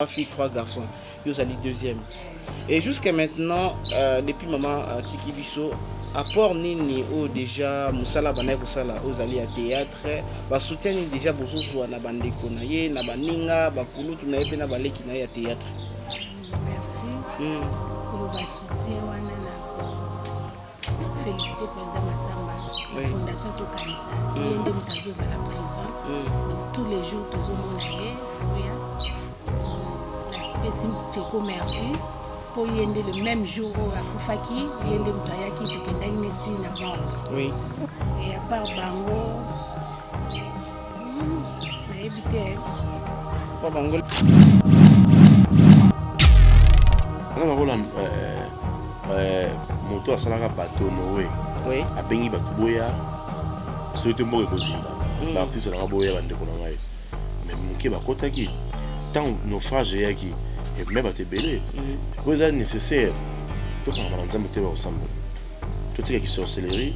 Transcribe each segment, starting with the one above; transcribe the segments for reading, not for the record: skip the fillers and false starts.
Filles, trois garçons. Yo ozali deuxième. Et jusqu'à maintenant, euh, depuis maman atiki biso, apport nini oyo déjà mosala bandaki kosala oyo ozali ya théâtre, basoutien nini déjà bozozwa na bandeko na ye, na baninga, bakulutu na ye mpe na baleki na ye ya théâtre? Merci. Koloba soutien wana, na féliciter président Massamba, oui. Fondation Tokanisa, ye nde moto azozala présent. Donc tous les jours tozomona ye azoya. Napesi Tcheko merci mpo ye nde le même jour oyo akufaki, ye nde moto ayaki, tokendaki neti na morgue. Et à part bango, nayebi te. Po bango Aza lokola moto asalaka bato Noé. Abengi bato boya, soki te mboka ekozinda. Baartiste nanga boya, bandeko na ngai, mais moke bakotaki. Ntango naufrage eyaki, ebime bato ebele. Po eza nécessaire tokangama na Nzambe te, bakosambela, totika kisorcellerie,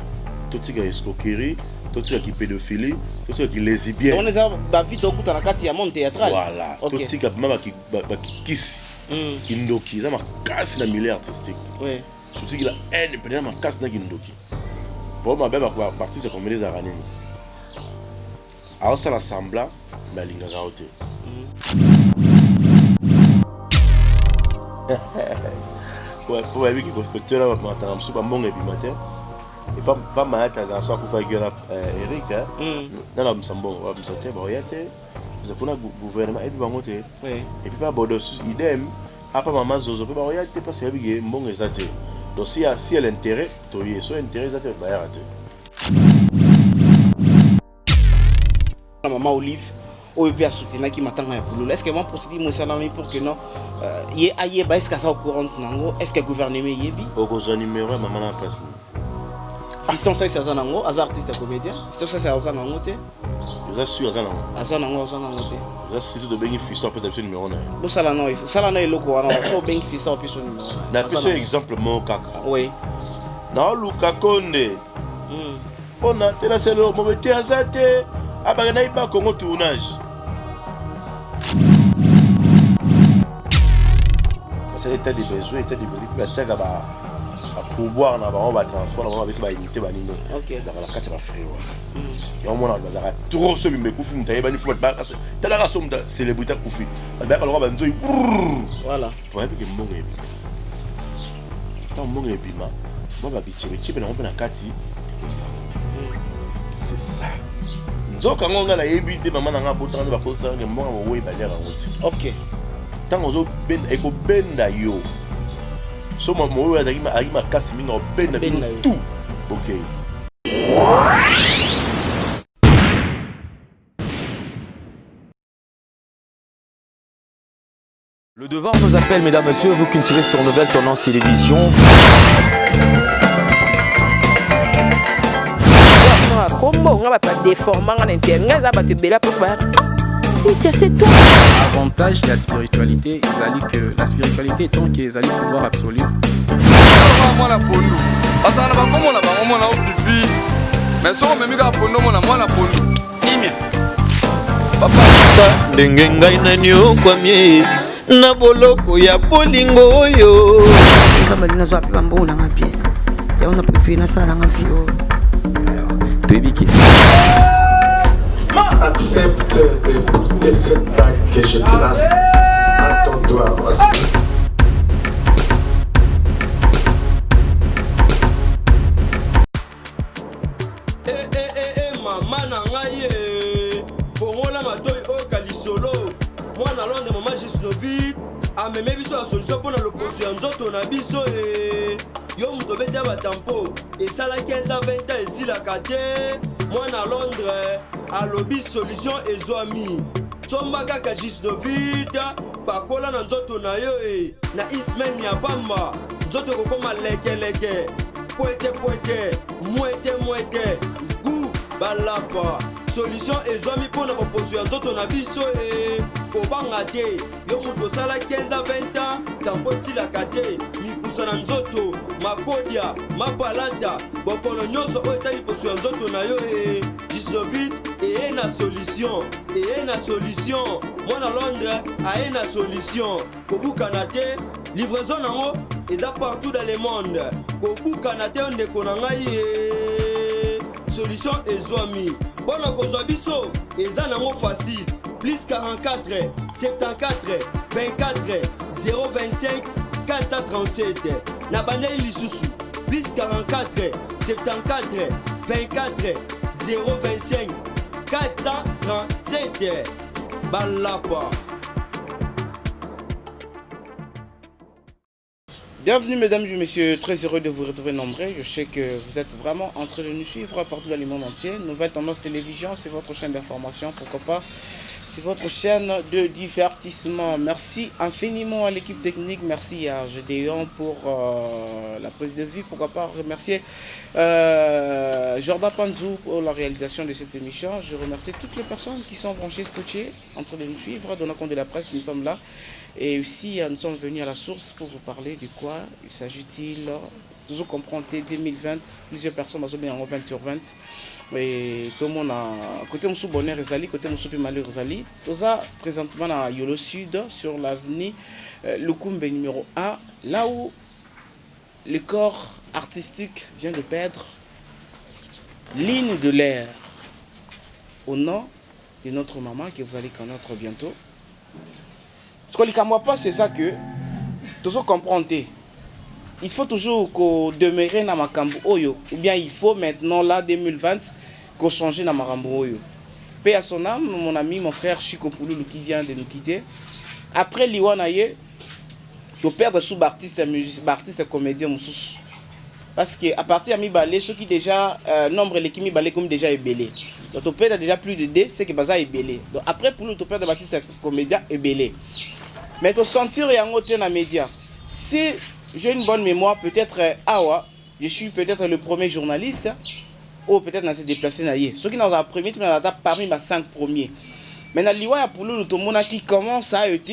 totika escroquerie, totika kipédophilie, totika kilesbienne. Wana eza bavie tokuta na kati ya monde théâtral. Voilà. Totika vraiment bakikisi, kindoki eza makasi na milieu artistique. Surtout ki la haine mpenza makasi na kindoki. Po mabe baartiste ya comédie ezalaka nini? Aosala semblant, mais alingaka yo te. Po bayebi kotela matanga mosusu, bambongo ebima te. Epa mayata garçon akufaki wana, Eric, nana babimisa mbongo, babimisa te, baoya te. Eza mpona gouvernement ayebi bango te. Et puis pa bodo idem, apa mama Zozo mpe baoya te, parce yebi ke mbongo eza te. Donc si ya si ya l'intérêt, toye. So intérêt eza te, bayaka te. Mama Olive oyo mpe asoutenaki matanga ya Pululu, est ce que mwa procédure mo esalami pour que non, ye ayeba? Est ce que aza au courant nango? Est ce que gouvernement eyebi? Okozwa numéro ya mama na place nini? Fiston Saisi aza nango, aza artiste ya comédien. Fiston Saisi aza nango te? Oza sûr aza nango? Aza nango, aza nango te? Oza sisi tobengi Fiston, apesa biso numéro na ye. Bosala no, sala na eloko wana, so obengi Fiston, opesa numéro na ye. Napesa exemple moko kaka. Naoluka konde mpona te naselo mobe te, aza te, abaka nayiba Congo tournage. Basala état de besoin, état de besoin, mpe batiaka bapourboire na bango, batransport na bango, bapesi baunité banino. Ezalaka na kati ya bafrais wana. Yango mona bato bazalaka trop. So bimba ekufi, moto ayebani fu, talaka so moto célébrité akufi, bato bayaka lokola banzoi. Voilà. Bayebi ke mbongo ebima. Ntango mbongo ebima, mwa babichebechebe nango mpe na kati ekosala. C'est ça. Nzoka yango ngai nayebi te. Mama na ngai abotanga nde bakotisaka mbongo moweyi, baliaka yango te. Ntango ozobenda, ekobenda yo. So moweyi azalaki makasi mingi, akobenda bino tout. Ok. Le devoir nous appelle, mesdames, messieurs, vous qui nous suivez sur Nouvelle Tendance Télévision. Kombo nga bato badeformanga na inter nga, eza bato ebele apo bayaka: "Cynthia, c'est toi." Avantage ya spiritualité ezali que la spiritualité étant que ezali pouvoir absolu. Mwana pondu azala na bakombo na bango, mwana ofifi, mais soki omemi kaka pondu, omona mwana pondu imia. Ndenge ngai naniokwami na boloko ya bolingo oyo. Nzambe alingi nazwa mpe bambongo nanga bien, yango na préféré nasalanga vie oyo. Toyebi ke Accepte de porter cette bague que je place à ton doigt. E, e, e, e, mama na ngai ye, fongola matoi, oyoka lisolo. Mwana Londres, mama Gisnovit ameme biso ya solution mpo na loposo ya nzoto na biso. E yo moto obeti ya batampo esala 15 ans, 20 ans, esilaka te. Mwana Londres alobi solution ezwami. Somba kaka Gisnovit, pakola na nzoto na yo. E na ismaine ya pamba, nzoto ekokoma lekeleke, pwete pwete, mwete mwete, gu balapa. Solution ezwami mpo na boposo ya nzoto na biso. E kobanga te, yo moto osala 15 a 20 ans, tampo esilaka te, mikusa na nzoto, makodia, mapalata, bokono nyonso oyo etali poso ya nzoto na yo, e Gisnovit eye na solution, eye na solution. Mwana Londres aye na solution. Kobukana te, livraison nango eza partout dans le monde. Kobukana te ndeko na ngai ye. Solution ezwami. Mpo na kozwa biso eza nango facile. Plus 44 74 24 025 437. Na bandeli lisusu. Plus 44 74 24 025 437. Balapa. Bienvenue mesdames et messieurs, très heureux de vous retrouver nombreux. Je sais que vous êtes vraiment en train de nous suivre partout dans le monde entier. Nouvelle Tendance Télévision, c'est votre chaîne d'information, pourquoi pas. C'est votre chaîne de divertissement. Merci infiniment à l'équipe technique. Merci à Gédéon pour la prise de vue. Pourquoi pas remercier Jordan Panzou pour la réalisation de cette émission. Je remercie toutes les personnes qui sont branchées, scotchées, en train de nous suivre. Dans le compte de la presse, nous sommes là. Et aussi, nous sommes venus à la source pour vous parler de quoi il s'agit-il. Toujours comprendre 2020, plusieurs personnes ont bien en 20 sur 20. Et tout le monde a côté Moussou Bonheur Ezali, côté Moussou Malheur Ezali. Tout ça présentement à Yolo Sud, sur l'avenue Lukumbe numéro 1, là où le corps artistique vient de perdre ligne de l'air. Au nom de notre maman que vous allez connaître bientôt. Ce qu'on dit, moi pas, c'est ça que toujours comprendre. Il faut toujours qu'on demeure dans makambo oyo, ou bien il faut maintenant là 2020 qu'on change dans makambo oyo. Paix à son âme, mon ami, mon frère Chico Pouloulou qui vient de nous quitter. Après liwa na ye, to perdre sous artiste, musicien, artiste comédien mosusu. Parce que à partir de mibale, ceux qui déjà nombre l'équipe mibale comme déjà ebelé. Donc to perdre déjà plus de deux, c'est que baza ebelé. Donc après Pouloulou to perdre artiste comédien ebelé. Mais to sentir yango te na média. Si j'ai une bonne mémoire, peut-être awa, je suis peut-être le premier journaliste ou peut-être na s'est déplacé na ye. Ceux qui dans un premier, tu n'as parmi ma 5 premiers. Mais na liwa ya Pouloulou to mona qui commence à être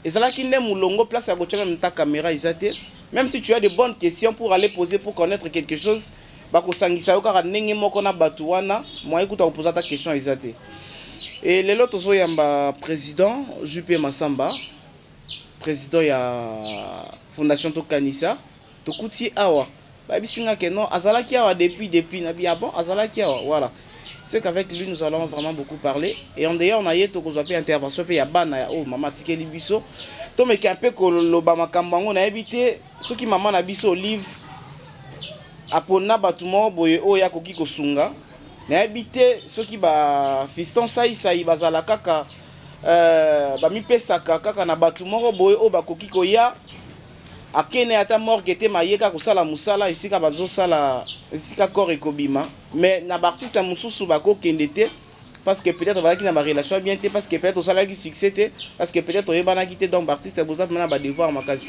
et ça là qui n'est mulongo place à côté même ta caméra isate. Même si tu as de bonnes questions pour aller poser pour connaître quelque chose, bako sangisa yo kaka ndenge moko na batu wana, moi écoute poser ta question isate. Et lelo tozo yamba président JP Massamba, président ya Fondation Tokanisa, tokuti awa. Ba bisinga ke non, azalaki awa depuis nabi ah bon, azalaki awa, voilà. C'est qu'avec lui nous allons vraiment beaucoup parler et en d'ailleurs on a yeto kozwa pe intervention pe ya bana ya oh mama tikeli biso. To meki un peu koloba makambo yango na yebi te soki mama na biso Olive apona bato moko boye oyo akoki kosunga. Na yebi te soki ba fiston sai sai bazala kaka bamipesaka kaka na bato moko boye oyo bakoki koya akene ata morgue te mayeka kosala mosala esika bazosala esika corps ekobima. Mais na ba artiste mosusu bakokende te parce que peut-être bazalaki na ba relation bien te, parce que peut-être osalaki succès te, parce que peut-être oyebanaki te. Donc ba artiste boza mpena na ba devoir makasi.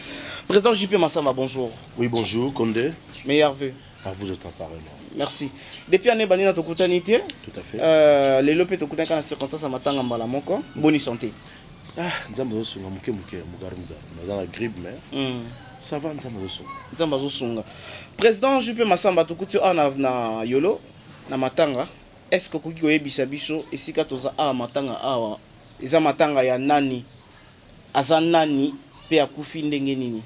Président JP Massamba, bonjour. Oui, bonjour Condé. Meilleur vœu. À vous autant pareillement. Merci. Depuis année bani na tokutani te. Tout à fait. Lelo mpe tokutani kaka na circonstance ya matanga mbala moko. Boni santé? Ah, nzambe azosunga moke moke, mugari mugari. Naza na grippe mais ça va, nzambe azosunga. Nzambe azosunga. Président JP Massamba, tokuti awa na Yolo na matanga. Est-ce que okoki koyebisa biso esika toza awa matanga awa eza matanga ya nani? Aza nani mpe akufi ndenge nini?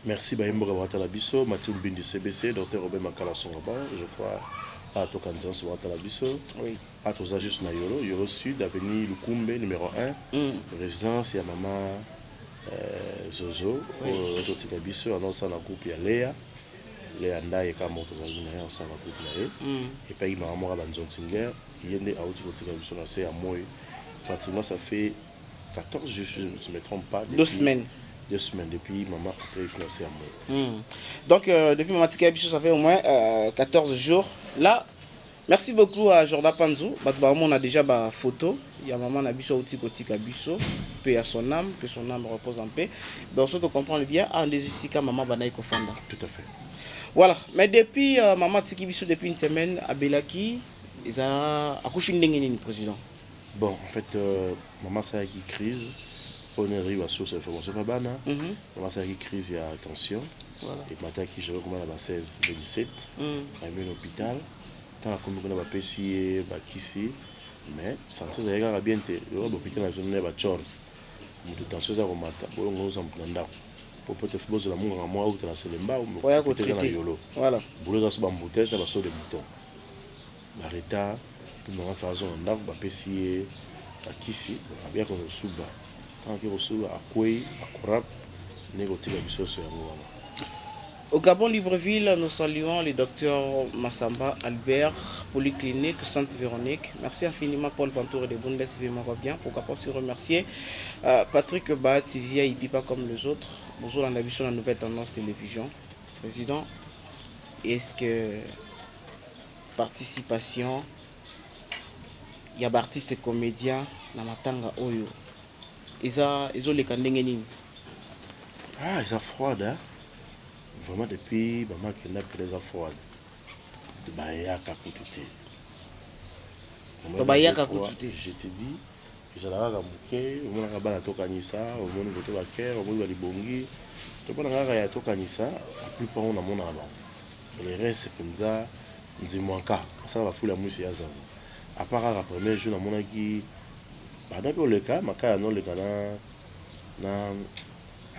Merci bayemboka bakatala biso, Mathieu Mbindi CBC, Dr Robert Makala Songaba, je crois à toka nzanso bakatala biso. Oui. Ah, toza juste na Yolo, Yolo Sud, avenue Lukumbe numéro 1. Résidence ya mama Zozo. Oui. Oyo totika biso azosala na groupe ya Léa. Léa Ndaye kaka moko tozalaki na ye osala na groupe na ye. Epai mama moko ya banzontinger, ye nde auti kotika biso na se ya moi. Pratiquement ça fait 14 jours, si je ne me trompe pas. 2 semaines. 2 semaines depuis maman atikaki biso na se ya moi. Donc, depuis Mama Tika Biso, ça fait au moins 14 jours. Là, merci beaucoup à Jordan Panzou. Bah, on a déjà ba photo. Il y a maman na biso auti kotika biso. Paix à son âme, que son âme repose en paix. Donc, surtout comprendre bien, ah, les ici, maman banaï kofanda. Tout à fait. Voilà. Mais depuis Maman Tiki Biso, depuis une semaine, à Belaki, ils a akufi ndenge nini, président? Bon, en fait, maman asalaki crise. On arrive à source information pa bana. Maman asalaki crise ya tension. Voilà. Emataki, je recommande na ba 16 ba 17. Ayemi na hôpital. Ntango akomi kuna bapesi ye bakisi. Mais santé ezalaki kaka bien te. Yoka bahôpital na biso nde bachor, moto tension eza komata, bolongo oza moto na ndako po po te bozela monganga moko auta na Selemba oya eza na kotraiter. Yolo. Boulot eza so baembouteillage na basaut de mouton, baretard mpe mama fa azonga ndako, bapesi ye bakisi, abiyaka kosuba. Ntango ake kosuba, akwei, akorap ndenge kotika biso nyonso yango wana. Au Gabon, Libreville, nous saluons le docteur Massamba Albert, Polyclinique Sainte-Véronique. Merci infiniment Paul Ventour de Bundes, va bien. Pourquoi pas aussi remercier Patrick Ba, TVA, pas comme les autres. Bonjour, la la nouvelle tendance télévision. Président, est-ce que participation, il y a artiste et comédien na matanga oyo, eza ezoleka ndenge nini? Ah, eza froide, hein? Vraiment, depuis mama akenda mpena, eza froide, bayaka kutu te. To bayaka kutu te. Je te dis, ezala kaka moke, omonaka bana tokanisa, omoni koto bakere, omoni balibongi, tomona kaka ya tokanisa. La plupart ngo namonaka bango, le reste mpenza nzimwaka asala bafulu ya mwisi ya zaza. À part kaka premier jour namonaki bandaki oleka makaya noleka na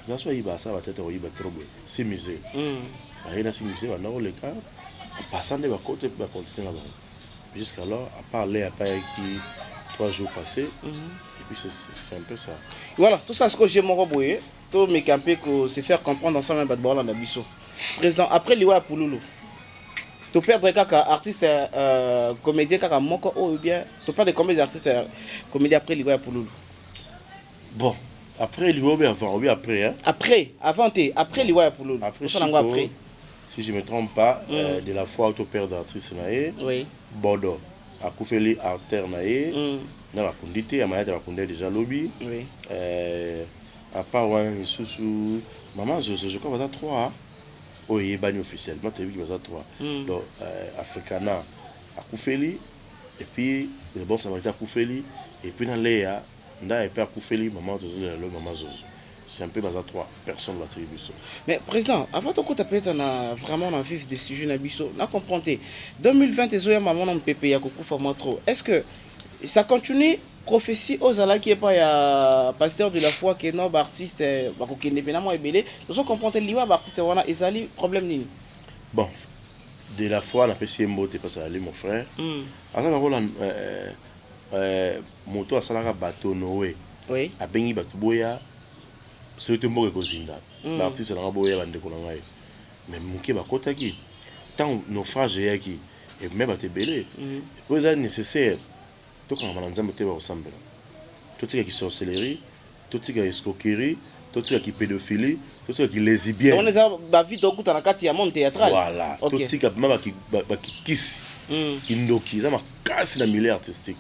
nyonso ayiba, asala batete koyiba trop boye si musée baye na si musée, banda koleka bapasa nde bakoti mpe bacontinue na bango jusqu'alors, à part le apayaki 3 jours passés. Et puis c'est un peu ça. Voilà, tout ça, ce que j'ai moko boye tomeka mpe ko se faire comprendre ensemble, bato baolanda biso. Président, après liwa ya Pululu, toperdre kaka artiste comédien kaka moko oyo bien, toperdre combien d'artistes comédien après liwa ya Pululu? Bon, après liwa ou bien avant ou bien après, hein? Après, avant te, après liwa ya Pululu. Après. Tosala yango après. Si je me trompe pas, de la foi toperdre artiste na ye. Bodo akufeli artère na ye na bakundi te ya mayata, bakundi déjà lobi. À part wana, lisusu mama Zozo, je crois baza 3 oyo eyebani officiellement, toyebi baza 3. Donc Africana akufeli, et puis le bon samaritain akufeli, et puis na Leya nda epe akufeli mama tozolela lo mama Zozo. C'est un peu baza 3 personnes batiki biso. Mais président, avant tokota peut-être na vraiment na vif de sujet na biso, na comprendre te, 2020 ezoya, mama na mopepe ya kokufa mwa trop. Est ce que ça continue prophétie oyo ozalaki epai ya pasteur de la foi ke no baartiste bakokende mpena mwa ebele? Tozo comprendre te, liwa ya baartiste wana ezali problème nini? Bon, de la foi napesi ye mbote parce ali mon frère. Aza lokola moto asalaka bato Noé. Abengi bato boya, soki te mboka ekozinda. Baartiste nanga boya, bandeko na ngai. Mais moke bakotaki, ntango naufrage eyaki, eme bato ebele. Po eza nécessaire tokangama na Nzambe te, bakosambela, totika kisorcellerie, totika escroquerie, totika kipédophilie, totika kilesbienne. Wana eza bavie tokuta na kati ya monde théâtral. Voilà. Totika vraiment bakikisi, kindoki eza makasi na milieu artistique.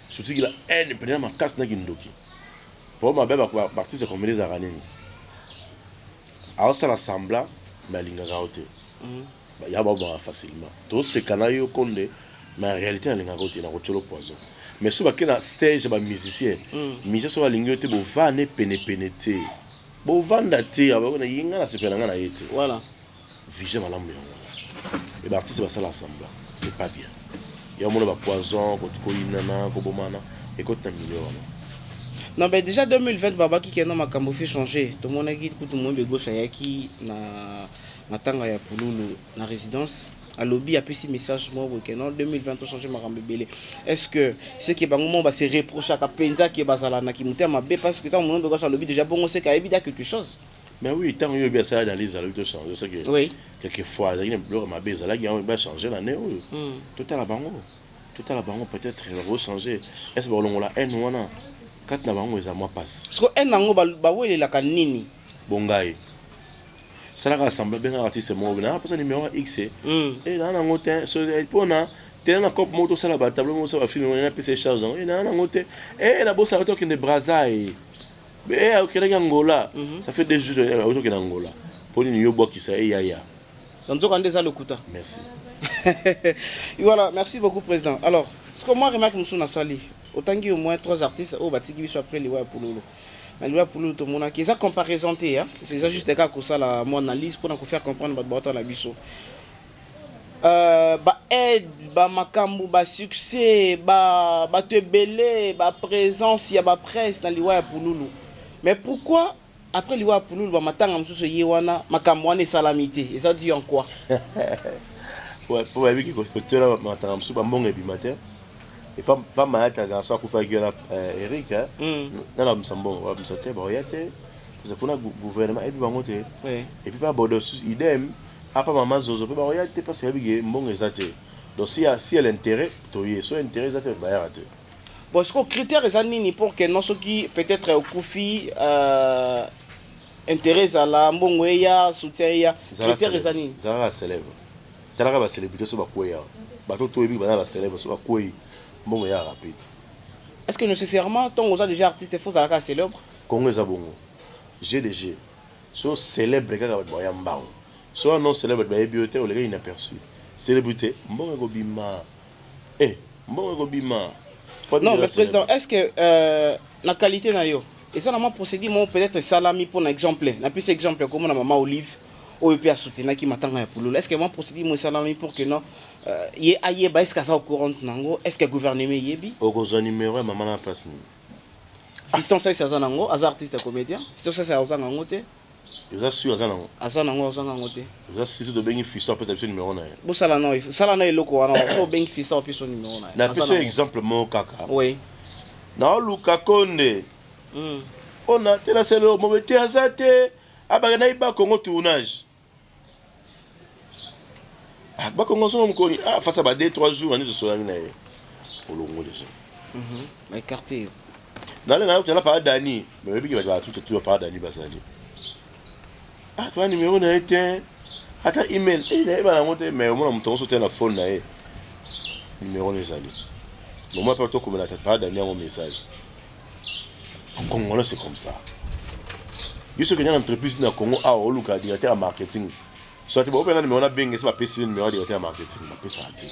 Surtout ki la haine mpenza makasi na kindoki. Po mabe baartiste comédie ezalaka nini? Aosala semblant, mais alingaka yo te. Ya babanga facilement, toseka na yo konde, mais en réalité alingaka yo te, na kotiolo poison. Mais so bake na stage ya bamusicien, musicien so balingi yo te, bovanda penepene te, bovanda te, abakona ye, nga nasepela nga na ye te. Vision malamu yango wana. E baartiste basala semblant, c'est pas bien. Ya omona bapoison, koyinana, kobomana ekoti na milieu wana. Non, mais déjà 2020 babaki ke no makambo fait changer. Tomonaki kutu Moyembe Gauche ayaki na matanga ya Pululu na résidence, alobi, apesi message moko boye ke non, 2020 tochange makambo ebele. Est ce que c'est que bango mo base reprochaka mpenza ke bazala na kimotema mabe? Parce que ntango Moyembe Gauche alobi déjà bongo, seke ayebi da quelque chose. Mais oui, ntango oyo oyebi asala analyse, alobi tochange, c'est que quelquefois azalaki na biloko mabe, ezalaki yango bachange na ne oyo. Totala bango, peut-être bakochange. Est ce bakolongola haine wana kati na bango? Eza mwa pasi. Parce que haine yango bawelelaka nini? Bongai salaka assemblée, bengaka artiste moko na mposa numéro ya x e naa nango te mpona tena na cope moko, tosala batableau moko, tosala bafilm moko, napesa charge yango e naa nango te e nabosaka tokende Braza e e okendaki Angola. Ça fait 2 jours okende Angola, mpo nini yo bwakisa ye yaya? Nzoka nde eza lokuta. Merci. Voilà, merci beaucoup président. Alors, ce que moi remarque mosusu nasali, otangi au moins trois artistes oyo batiki biso après liwa ya Pululu. Na liwa ya Pululu, tomonaki, eza comparaison te, eza juste kaka kosala mwa analyse mpona kofaire comprendre bato baota na biso. Ba Ba-aide, ba-makambo, ba-succès, ba bato ebele, ba-presence ya ba-presse na liwa ya Pululu. Mais pourquoi après liwa ya Pululu ba matanga mosusu eye wana makambo wana esalami te? Eza dû en quoi? Ouais, po bayebi ke kotela matanga mosusu bambongo ebima te. Et pas pas mayata garçon akufaki wana Eric hein. Nana abimisa mbongo, babimisa te, baoya te. Parce que kuna gouvernement eyebi bango te. Et puis pa bodo idem apa mama zozo pe baoya te parce que bayebi ke mbongo eza te. Donc si ya si ya l'intérêt toye, so intérêt eza te bayaka te. Bon, sikoyo critère eza nini pour que non soki peut-être okufi intérêt ezala, mbongo eya, soutien eya, critère eza nini? Zala célèbre. Talaka ba célébrité so bakweya. Bato toyebi baza ba célèbre so bakweyi mbongo eya rapide. Est-ce que nécessairement ntango oza déjà artiste faut ozalaka célèbre? Congo eza bongo. GDG. So célèbre kaka bato baya mbango. So non célèbre bato bayebi yo te oleka inaperçu. Célébrité mbongo ekobima. Eh, mbongo ekobima. Non, mais président, est-ce que na qualité na yo eza na mwa procédure moko peut-être esalami mpona exemple napesi exemple komona mama Olive oyo mpe asoutenaki matanga ya Pululu, est ce que mwa procédure mo esalami pour que non ye ayeba, est ce que aza au courant nango, est ce que gouvernement eyebi? Okozwa numéro ya mama na place nini? Fiston Saisi aza nango, aza artiste comédien. Fiston Saisi azanga yango te. Eza sûr aza nango? Aza nango, azanga yango te. Eza sisi tobengi Fiston apesa biso numéro na ye. Bosala na sala na eloko wana so obengi Fiston apesa numéro na ye. Napesi exemple moko kaka. Oui. Naoluka konde mpona te naselo mobe te aza te abaka na ye Bakongo tournage Bakongo songo mokoni face ba 2 3 jours andi tosolani na ye olongo déjà. Baécarté yo. Nalenga tala pa Dani, mais oyebiki bato batuta tu pa Dani bazali toa numéro na ye te, ata email nayeba yango te, mais omona moto nyonso te na phone na ye numéro no ezali. Moment mpe tokomela pa Dani yango message. Congolais, c'est comme ça. Yo soki onya na entreprise na Congo awa, oluka directeur ya marketing, soit baobenga numéro na benge, so bapesi numéro ya directeur ya marketing, bapesaka te.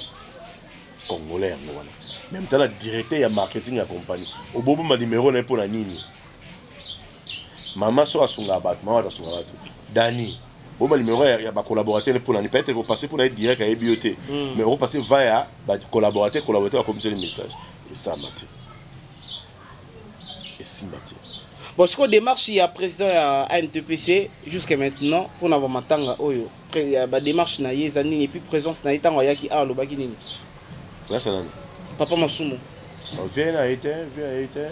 Congolais yango wana. Même tala directeur ya marketing ya compagnie, oboboma numéro na ye mpo na nini? Mama so asungaka bato, mama bato asungaka bato. Dani boma numéro ya bacollaborateur mpo na nini? Peut-être kopasser mpo na ye direct ayebi yo te, mais okopasser va ya bacollaborateur, collaborateur akomiseli message. Esamba te, esimba te. Bon, sikoyo démarche ya président ya ANTPC jusqu'à maintenant mpona bamatanga oyo, badémarche na ye eza nini? Et puis présence na ye ntango ayaki awa, alobaki nini? Oyasa nani? Papa Masumu. Vie na ye te, vie na ye te.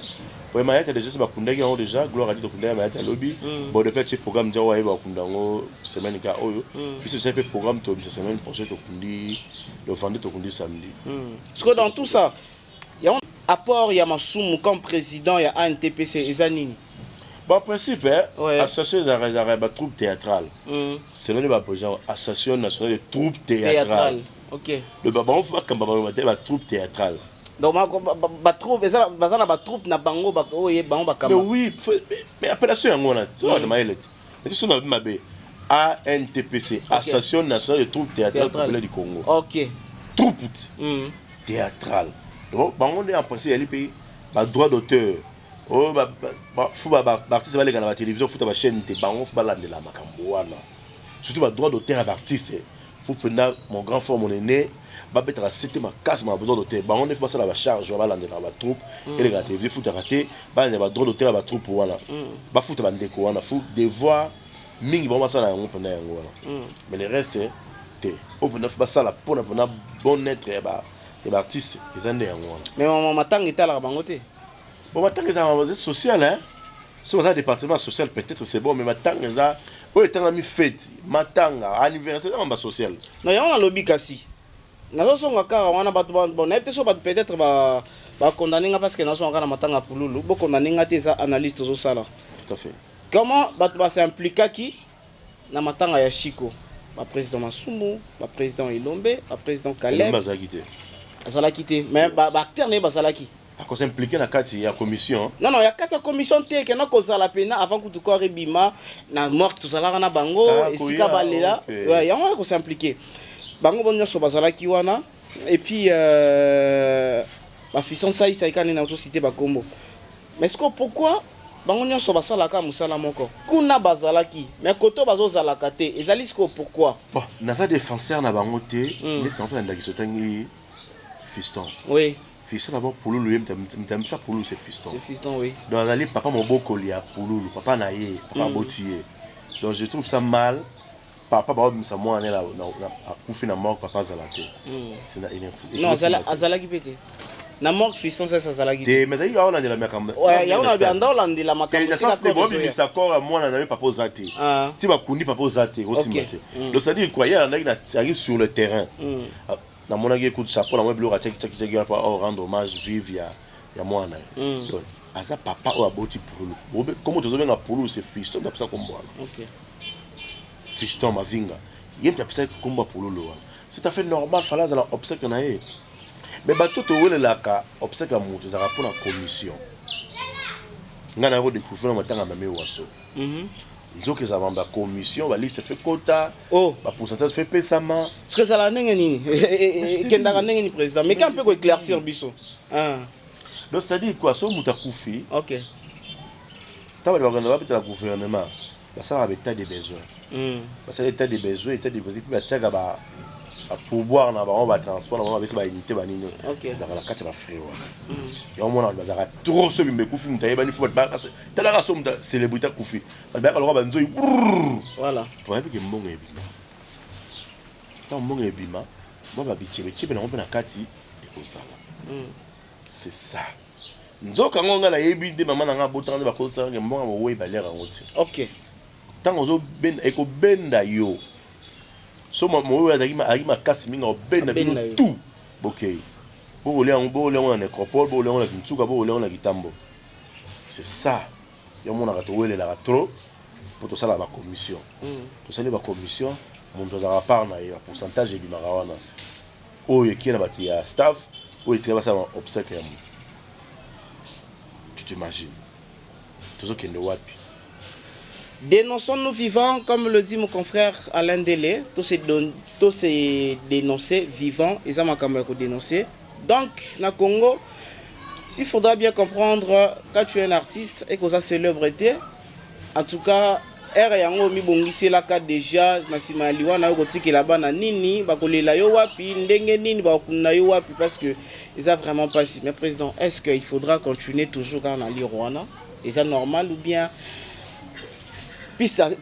Oye mayata déjà se bakundaki yango déjà, gloire adi tokundaki mayata alobi. Bon, depuis atie programme dia oyo ayeba bakunda yango semaine ka oyo. Biso tosali mpe programme, tobimisa semaine prochaine, tokundi le vendredi, tokundi samedi. Sikoyo dans tout ça yango, apport ya Masumu comme président ya ANTPC eza nini? Bon, principe association ezalaka batroupe théâtrale. Selon nde baprésident, Association nationale de troupe théâtrale. Donc bango faut bakamba bango te batroupe théâtrale. Donc batroupe eza, baza na batroupe na bango oyo bango bakamba. Mais oui, mais appellation yango wana so mayele te. Eti so na mabe, ANTPC, Association nationale de troupe théâtrale populaire du Congo. Troupe théâtrale, donc bango nde en principe yali mpe badroit d'auteur oyo faut baartiste baleka na batélévision, futa bachaîne te, bango faut balandela makambo wana, surtout badroit d'auteur ya baartiste. Faut mpenza mon grand frère, mon aîné, babetaka sete makasi ma badroit d'auteur. Bango nde faut basala bacharge wana, balandelaka batroupe eleka na télévision, futaka te, balandela badroit d'auteur ya batroupe wana, bafuta bandeko wana. Faut devoir mingi bango basala yango mpenza yango wana. Mais le reste te, oyo mpenza faut basala mpona bon être ya baartiste eza nde yango wana. Mais matanga etalaka bango te. Bon, matanga eza social, hein. Soki baza département social, peut-être c'est bon, mais matanga eza oyo etangami fête, matanga, anniversaire, eza mamba social. Non, yango nalobi, kasi nazosonga kaka wana bato, bon, nayebi te so bato peut-être bakondane nga parce que nazosonga kaka na matanga Pululu. Bokondane nga te, eza analyse tozosala. Tout à fait. Comment bato bas'impliquaki na matanga ya Chiko? Baprésident Masumu, baprésident Elombe, baprésident Caleb. Azalaki te. Azalaki te, mais baacteur na ye bazalaki. Akos'impliquer na kati ya commission? Non, ya kati ya commission te, kena kozala pena avant kutu corps ebima na morgue, tozalaka na bango esika balela yango wana. Kos'impliquer, bango bo nyonso bazalaki wana. Et puis bafison saisai kaka nde nazociter bakombo. Mais ce que pourquoi Bango nyonso basalaka mosala moko. Kuna bazalaki, mais koto bazozalaka te. Ezali sikoyo pourquoi? Bon, naza défenseur na bango te. Neti na mpe ndakisa, otangi Fiston. Fiston d'abord, Pululu, ye mutamisa Pululu, c'est Fiston. C'est Fiston, oui. Donc azali papa mobokoli ya Pululu, papa na ye, papa aboti ye. Donc je trouve ça mal, papa baobimisa mwana ne akufi na morgue, papa azala te. C'est na Non, azalaki mpe te na morgue. Fiston sasa azalaki te. Mais azalaki aolandela makambo. Yango na anda olandela makambo. Bobimisa corps ya mwana na ye, papa oza te. Ti bakundi, papa oza te, osimba te. Donc c'est à dire quoi? Ye alandaki, azalaki sur le terrain. Namonaki coup de chapeau, namoni biloko atiaki tiaki tiaki wana po rendre hommage vive ya mwana ye. Donc aza papa oyo aboti Pululu. Kombo tozobenga Pululu, c'est Fiston nde apesa kombo wana. Fiston Mavinga, ye moto apesaki kombo ya Pululu wana. C'est tout à fait normal, fala azala obsèque na ye. Mais bato towelelaka obsèque ya moto ezalaka mpona commission. Ngai naye kodécouvrir na matanga Mame Waso. Nzoka ezala mambo ya commission, baliste fe kota, bapourcentage fe pesama. Parce que ezala ndenge nini, ekendaka ndenge nini, président? Mais ka mpe koéclaircir biso. Donc c'est à dire quoi? So moto akufi, ntango bato bakenda babetela gouvernement, basalaka baétat de besoin. Basala état de besoin, état de besoin, mpe batiaka bapourboire na bango, batransport na bango, bapesi baunité banini. Ezalaka na kati ya bafrais wana. Yango mona bato bazalaka trop. So bimba ekufi, moto ayebani, fo bato talaka. So moto célébrité akufi, bato bayaka lokola banzoi. Bayebi ke mbongo ebima. Ntango mbongo ebima, mwa babichebechebe nango mpe na kati ekozala. C'est ça. Nzoka yango ngai nayebi nde mama na ngai abotanga nde bakotisaka mbongo bowei, baliaka yango te. Ntango ozobenda, ekobenda yo. So moyo azalaki makasi mingi, akobenda bino tout. Bokei, bokolia yango, bokolia yango na nécropole, bokolia yango na Kintsuka, bokolia yango na Kitambo. C'est ça. Yo omonaka towelelaka trop mpo tosalaka bacommission. Tosali bacommission, moto azalaka part na ye, bapourcentage ebimaka wana. Oyo ekie na bato ya staff, oyo etikali basala obsèque ya moto. Tu t'imagines tozokende wapi? Dénonçons-nous vivants, comme le dit mon confrère Alain Délé, tous se dénoncer vivants, et ça m'a quand même dénoncer. Donc, na Congo, s'il faudra bien comprendre, quand tu es un artiste et que ça célébrité, en tout cas, ere yango mibongiselaka déjà na nsima ya liwa na yo, kotikela bana nini, bakolela yo wapi, ndenge nini, bakokunda yo wapi? Parce que eza vraiment mpasi. Mais président, est ce que il faudra continuer toujours kaka na lire wana? Eza normal ou bien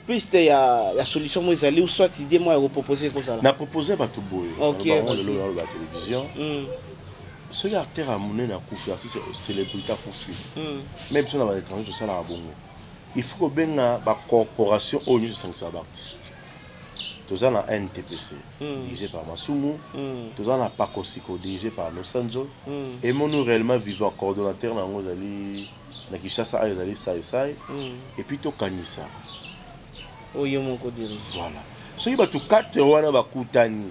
piste ya solution mo ezali, ou soit idée mo ya kopropose ekozala? Na propose bato boye. Lelo naloba télévision. Soki acteur ya monene akufi, artiste célébrité akufi, mais biso na baétranger tosalaka bongo, il faut kobenga bacorporation oyo nyonso esangisaka baartiste. Toza na NTPC, dirigé par Masumu. Toza na Pakosiko, dirigé par Nosanzo. Emonu réellement vivant, coordonnateur na yango ezali na Kinshasa, ayo ezali Saisai. Et puis tokanisa oyo moko dirige. Voilà, soki bato 4 wana bakutani,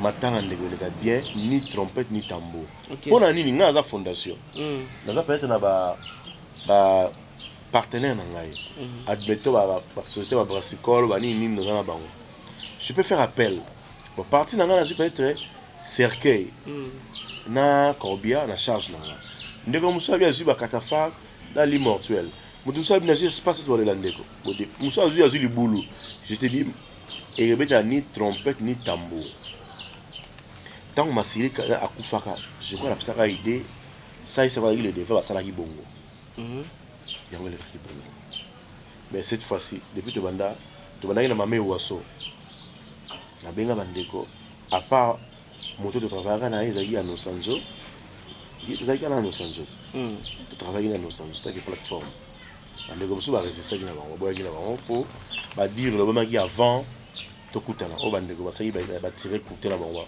matanga ndeko eleka bien, ni trompette ni tambour. Mpo na nini? Ngai naza fondation. Naza peut-être na ba partenaire na ngai, admettons basociété babrassicole, banini nini, naza na bango, je peux faire appel. Bon, parti na ngai nazwi peut-être cercueil na corbillard na charge na ngai. Ndeko mosusu abi azwi bacatafalque na lit mortuel. Moto mosusu abi nazwi espace place balela. Ndeko mosusu azwi libulu. Je te dis, ekebetala ni trompette ni tambour. Ntango Masili akufaka, je crois napesaka idée, salisaka bazalaki le devant, basalaki bongo. Yango elekaki bongo. Mais cette fois-ci, depuis tobanda, tobandaki na Mame Waso, nabenga bandeko. À part moto totravaillaka na ye, ezalaki ya Nosanzo. Ye tozalaki kaka na Nosanzo, totravaillaki na Nosanzo taki plateforme. Bandeko mosusu barésistaki na bango, baboyaki na bango mpo badire lobamaki avant tokutana. Oyo bandeko basalaki, batire courte na bango.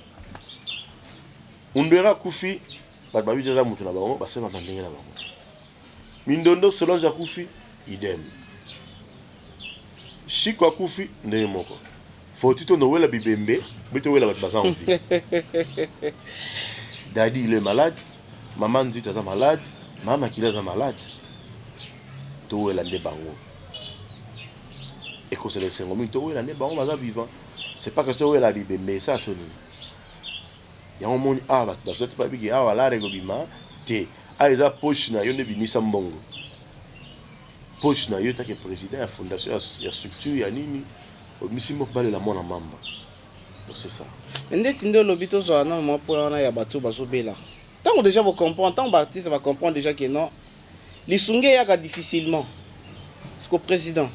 Undwera akufi, bato babi aza moto na bango, basemaka ndenge na bango. Mindondo Solange akufi, idem. Shiko akufi, ndenge moko. Foti to nowela bibembe, be towela bato baza en vie. Dadi, il est malade. Mama Nzita aza malade, mama Makili aza malade. Towela nde bango, ekozala esengo mingi. Towela nde bango baza vivant. C'est pas que towela bibembe esala so nini. Yango moni awa bato bazwa te, babiki awa lara ekobima te. Awa eza poche na yo nde bimisa mbongo. poche na yo take président ya fondation ya structure ya nini, obimisi moko balela mwana mamba. Donc c'est ça. Ndeti nde olobi, tozwala na mwa point wana ya bato bazobela. Ntango déjà bocomprendre, ntango baartiste bacomprendre déjà ke non, lisungi eyaka difficilement, parce que président,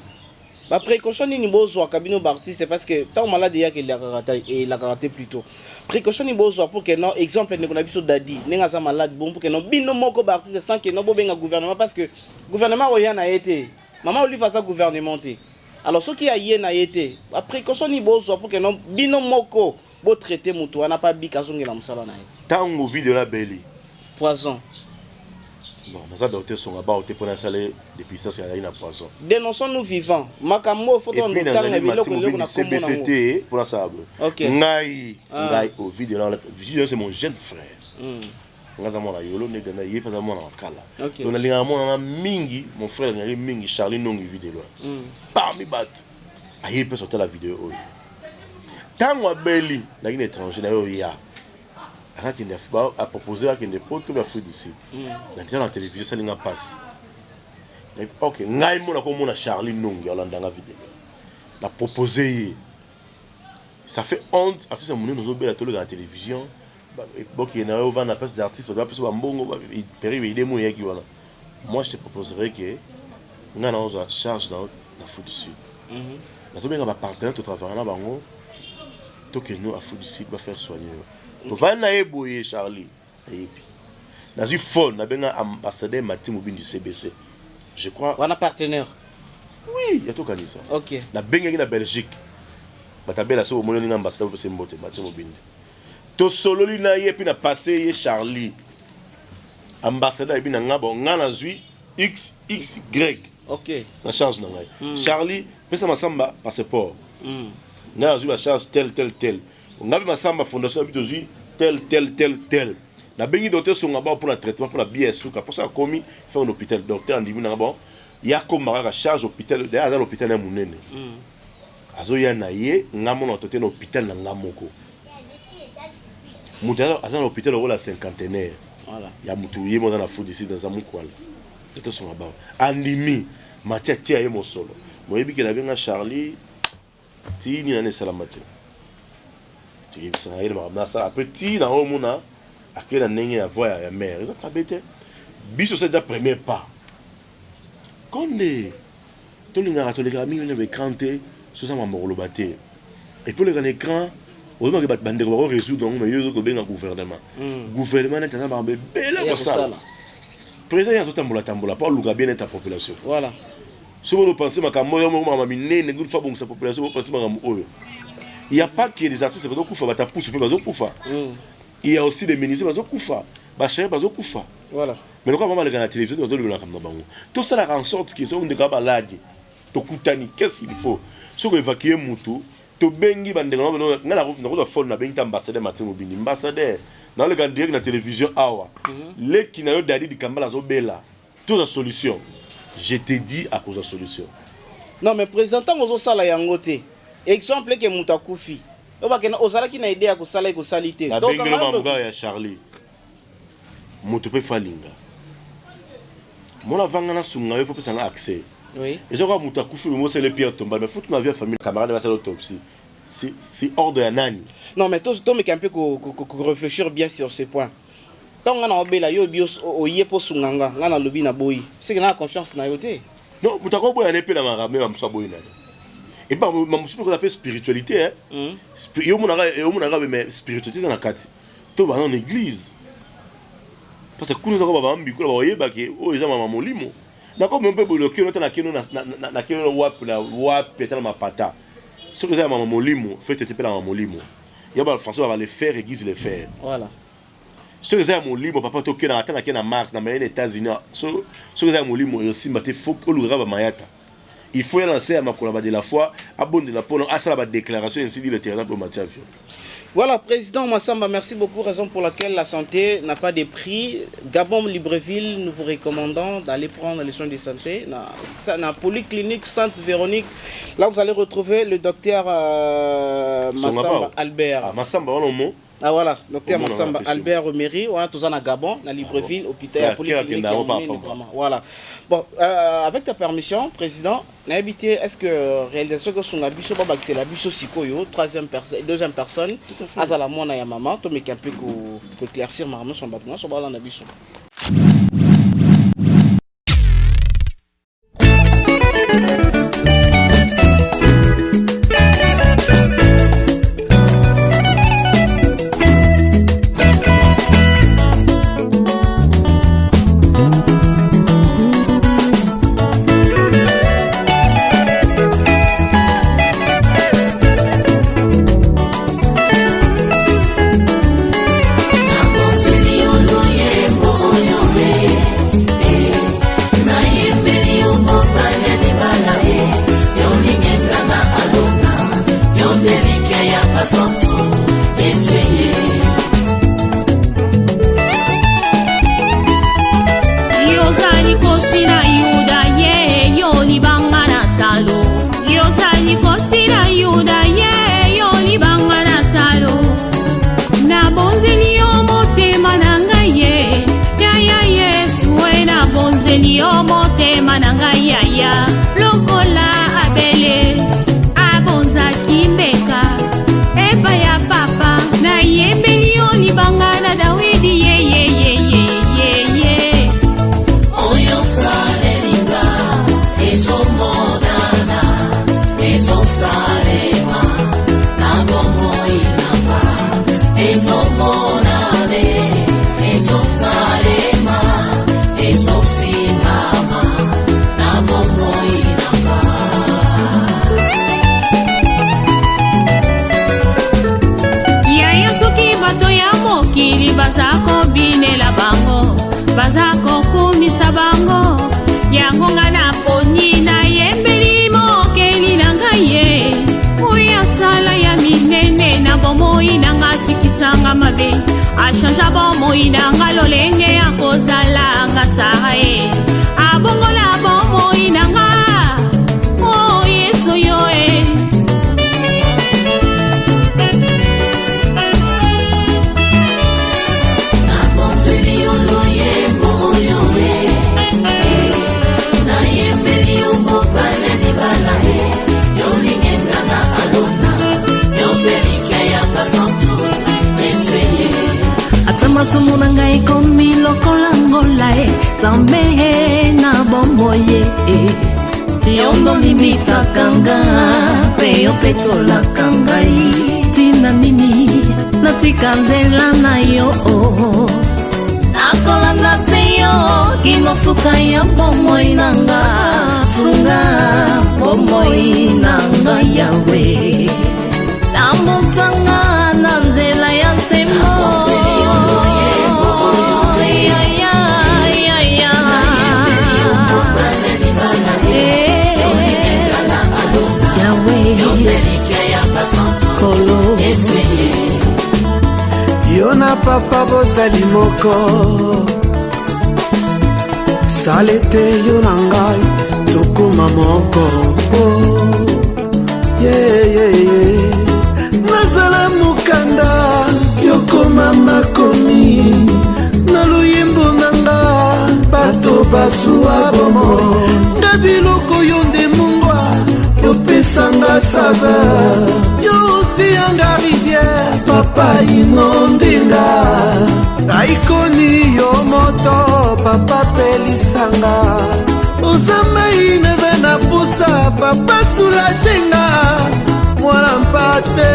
baprécaution nini bozwaka bino baartiste? Parce que ntango malade eyaka, elakaka te. Plutôt précaution nini bozwa pour que non, exemple ndeko na biso Dadi, ndenge aza malade bon, pour que non, bino moko baartiste, sans que non bobenga gouvernement, parce que gouvernement oya na ye te, Mama Olive aza gouvernement te. Alors soki aye na ye te, baprécaution nini bozwa pour que non, bino moko botraite moto wana mpa bika, azongela mosala na ye? Ntango video nabeli poison. Bon, naza docteur Songa Bao te mpona asala dépistage azali na poison. Dénonçons nous vivants makambo oyo, faut totanga biloko eloko na kombo nango te mpona asala boye. Ngai, ngai au video na video, c'est mon jeune frère. Nga aza mwana Yolo, nde ganda ye mpe aza mwana Makala. Donc nalingaka mwana na mingi, mon frère alingaki mingi Charlie Nongi video. Parmi bato aye mpe sotala video oyo, ntango abeli naki na étranger na ye, oya akakende, apropose akende Poto ba Afrique du Sud. Nakita na télévision, esalinga mpasi. Ok, ngai mona komona Charlie Nongi alandanga video, na propose ye. Ça fait honte, artiste ya monene ozobela, toleka na télévision, bokende na yo ovanda na place d'artiste, bato bapesa bambongo peri idée mo eyaki wana. Moi, je te proposerais que ngai naozwa charge na Afrique du Sud. Nazobenga bapartenaire totravaille na bango, tokende Afrique du Sud, bafaire soigner yo. Tovandi na ye boye, Charlie ayebi, nazwi phone, nabenga ambassadeur Mati Mobindi, CBC, je crois. Wana partenaire? Oui, ya tokanisa. Nabengaki na Belgique, bato abela so bomoni oninga ambassadeur, bopesa mbote Mati Mobindi, tosololi na ye mpe na passe ye Charlie. Ambassadeur ayebi na nga, bon, nga nazwi x x y na charge na ngai. Charlie, pesa Masamba passeport. Ngai nazwi bacharge tel tel tel, ngai mpe Masamba fondation na bi tozwi tel tel tel tel. Nabengi docteur Songa Bao mpona traitement, mpona bia ya suka, mposa akomi faire un hôpital. Docteur andimi nanga, bon, ya koma kaka charge hôpital. D'ailleurs aza na hôpital ya monene, azoya na ye. Nga mona to te na hôpital na nga moko, moto aza na hôpital lokola cinquantenaire ya motu ye mo aza na Afrique du Sud, naza mokwala. Docteur Songa Bao andimi, Matia atia ye mosolo. Moyebi ke nabenga Charlie tini nani, esalama te, toyebisaka ye na makambo nasala. Apres ti na oyo omona akei na ndenge ya voie ya mare, eza mabe te. Biso c'est déjà premier pas. Konde tolingaka, tolekaka mingi na baécran te, soza makambo koloba te. Et puis oleka na écran, ozomaki bato, bandeko bako résoudre yango, mais yo ozo kobenga gouvernement. Gouvernement neti aza makambo ebele kosala. Président ye azotambola tambola mpo aluka bien être ya population. Soki ozopense makambo oyo, makambo minene fa bongisa population, bopense makambo oyo. Il y a pas que les artistes bazokufa, batapusu mpe bazokufa. Il y a aussi des ministres bazokufa, bachef bazokufa. Mais lokola bango baleka na télévision, bazolobela makambo na bango. Tosalaka en sorte ke soki ndeko ya baladi tokutani, qu'est-ce qu'il faut? Soki évacue mutu, tobengi bandeko ngai, nakozwa phone, nabengi ta ambassadeur Martin Mobindi: ambassadeur, naoleka direct na télévision awa, leki na yo Dadi Dikambala azobela, tozwa solution. Je te dis, akozwa solution. Non, mais président, ntango ozosala yango te, exemple eke moto akufi, oyo bakenda, ozalaki na idée ya kosala, ekosali te. Nabengeli mamuka ya Charlie, moto mpe falinga mona vanga nasunga yo mpo opesanga accès. Eza kaka moto akufi, mosele pierre tombale, mais faut na vie ya famille, camarade basala autopsie, c'est ordre ya nani? Non, mais tomeka un peu réfléchir bien sur ce point. Ntango nga na obela, yo oyebi, oye mpo osunga nga, nga nalobi na boyi, seke na confiance na yo te. Non, moto akoboya ne mpe na makambo ya mosu, aboyi na ye. Epa mamosu mpe koza mpe spiritualité. Yo omonaka, mais spiritualité eza na kati. To bana na église, parce que kuna ezaka babambikola, bakoyebake oyo eza mama molimo. Nakomi mpe boye, okeno ata nakeno wapi na wapi, ata na mapata, soki eza ya mama molimo, fete te mpe na mama molimo ya bafrançais baba le fer aiguise le fer. Soki eza ya molimo, papa, tokendaka ata nake na Mars, na maye na États-Unis, soki eza ya molimo, eyosimba te. Faut olukaka bamayata, il faut ya na se ya makolo ba de la foi, abondela mpona asala badéclaration, ainsi dit l'Éternel, mpo matia avion. Voilà, Président Massamba, merci beaucoup. Raison pour laquelle la santé n'a pas de prix. Gabon Libreville, nous vous recommandons d'aller prendre les soins de santé dans la polyclinique Sainte Véronique. Là, vous allez retrouver le docteur Massamba Albert. Ah, Massamba, on mo. Ah voilà, docteur Massamba Albert Romery, wana toza na Gabon, na Libreville, ah hôpital ya polyclinique ya monene vraiment. Voilà. Bon, euh, avec ta permission, président, nayebi te est-ce que réalisation ekosunga biso babakisela biso sikoyo troisième personne, deuxième personne azala mwana ya mama tomeka mpe ko éclaircir makambo nyonso na bato nyonso balanda biso. Masumu na ngai ekomi lokola ngola e nzambe na bomoi e yo ndolimbisaka nga mpe yo petolaka ngai ntina nini natika nzela na yo nakolanda se yo kino suka ya bomoi na nga sunga bomoi na nga yawe tambusanga na nzela ya sembo Yo na papa bozali moko sala ete yo na ngai tokoma moko oh, yeah, yeah, yeah. nazala mokanda yokoma makomi na loyembo na nga bato basuwa bomo nga biloko yo nde mungwa yopesanga saveur yo osiyanga rivière papa inondinga aikoni yo moto papa pelisanga oza mai naza na posa papa soulagenga mwana mpate.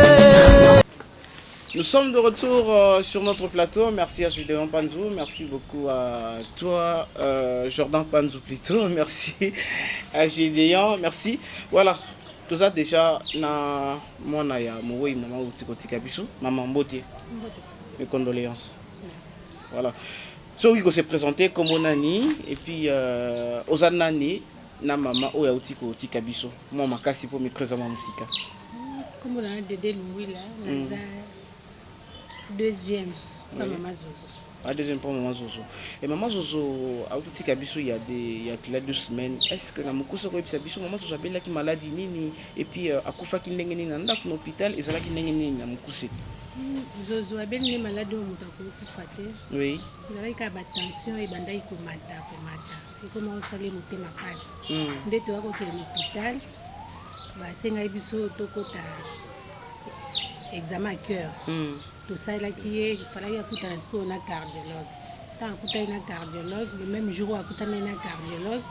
Nous sommes de retour euh, sur notre plateau. Merci à Gédéon Panzou. Merci beaucoup à toi, euh, Jordan Panzou plutôt. Merci à Gédéon. Merci. Voilà. Tout ça déjà na mwana ya mowei mama outi kotika biso mama mbote. Mes condoléances. Merci. Voilà. Soki ko se présenter kombo nani et puis euh, oza nani na mama oyo auti kotika biso mwa makasi mpo micro eza mwa mosika. Kombo na nga Dede Luwila, naza deuxième pa mama Zozo. Ah, deuxième pour maman Zozo. Et maman Zozo, auti tika biso il y a des il y a là deux semaines. Est-ce que na mukusa ko yebisa biso maman Zozo abelaki maladie nini et puis euh, akufaki ndenge nini na ndako na hôpital ezalaki ndenge nini na mukuse? Zozo abeli nde maladi oyo moto akoki kufa te. Oui. Ezalaki kaka ba tension ebandaki komata komata ekoma kosala ye motema mpasi. Nde toya kokende na hôpital, basengaki biso tokota examen ya cœur. Tosalelaki ye, falaki akutana sikoyo na cardiologue. Ntango akutani na cardiologue, le même jour oyo akutani na cardiologue,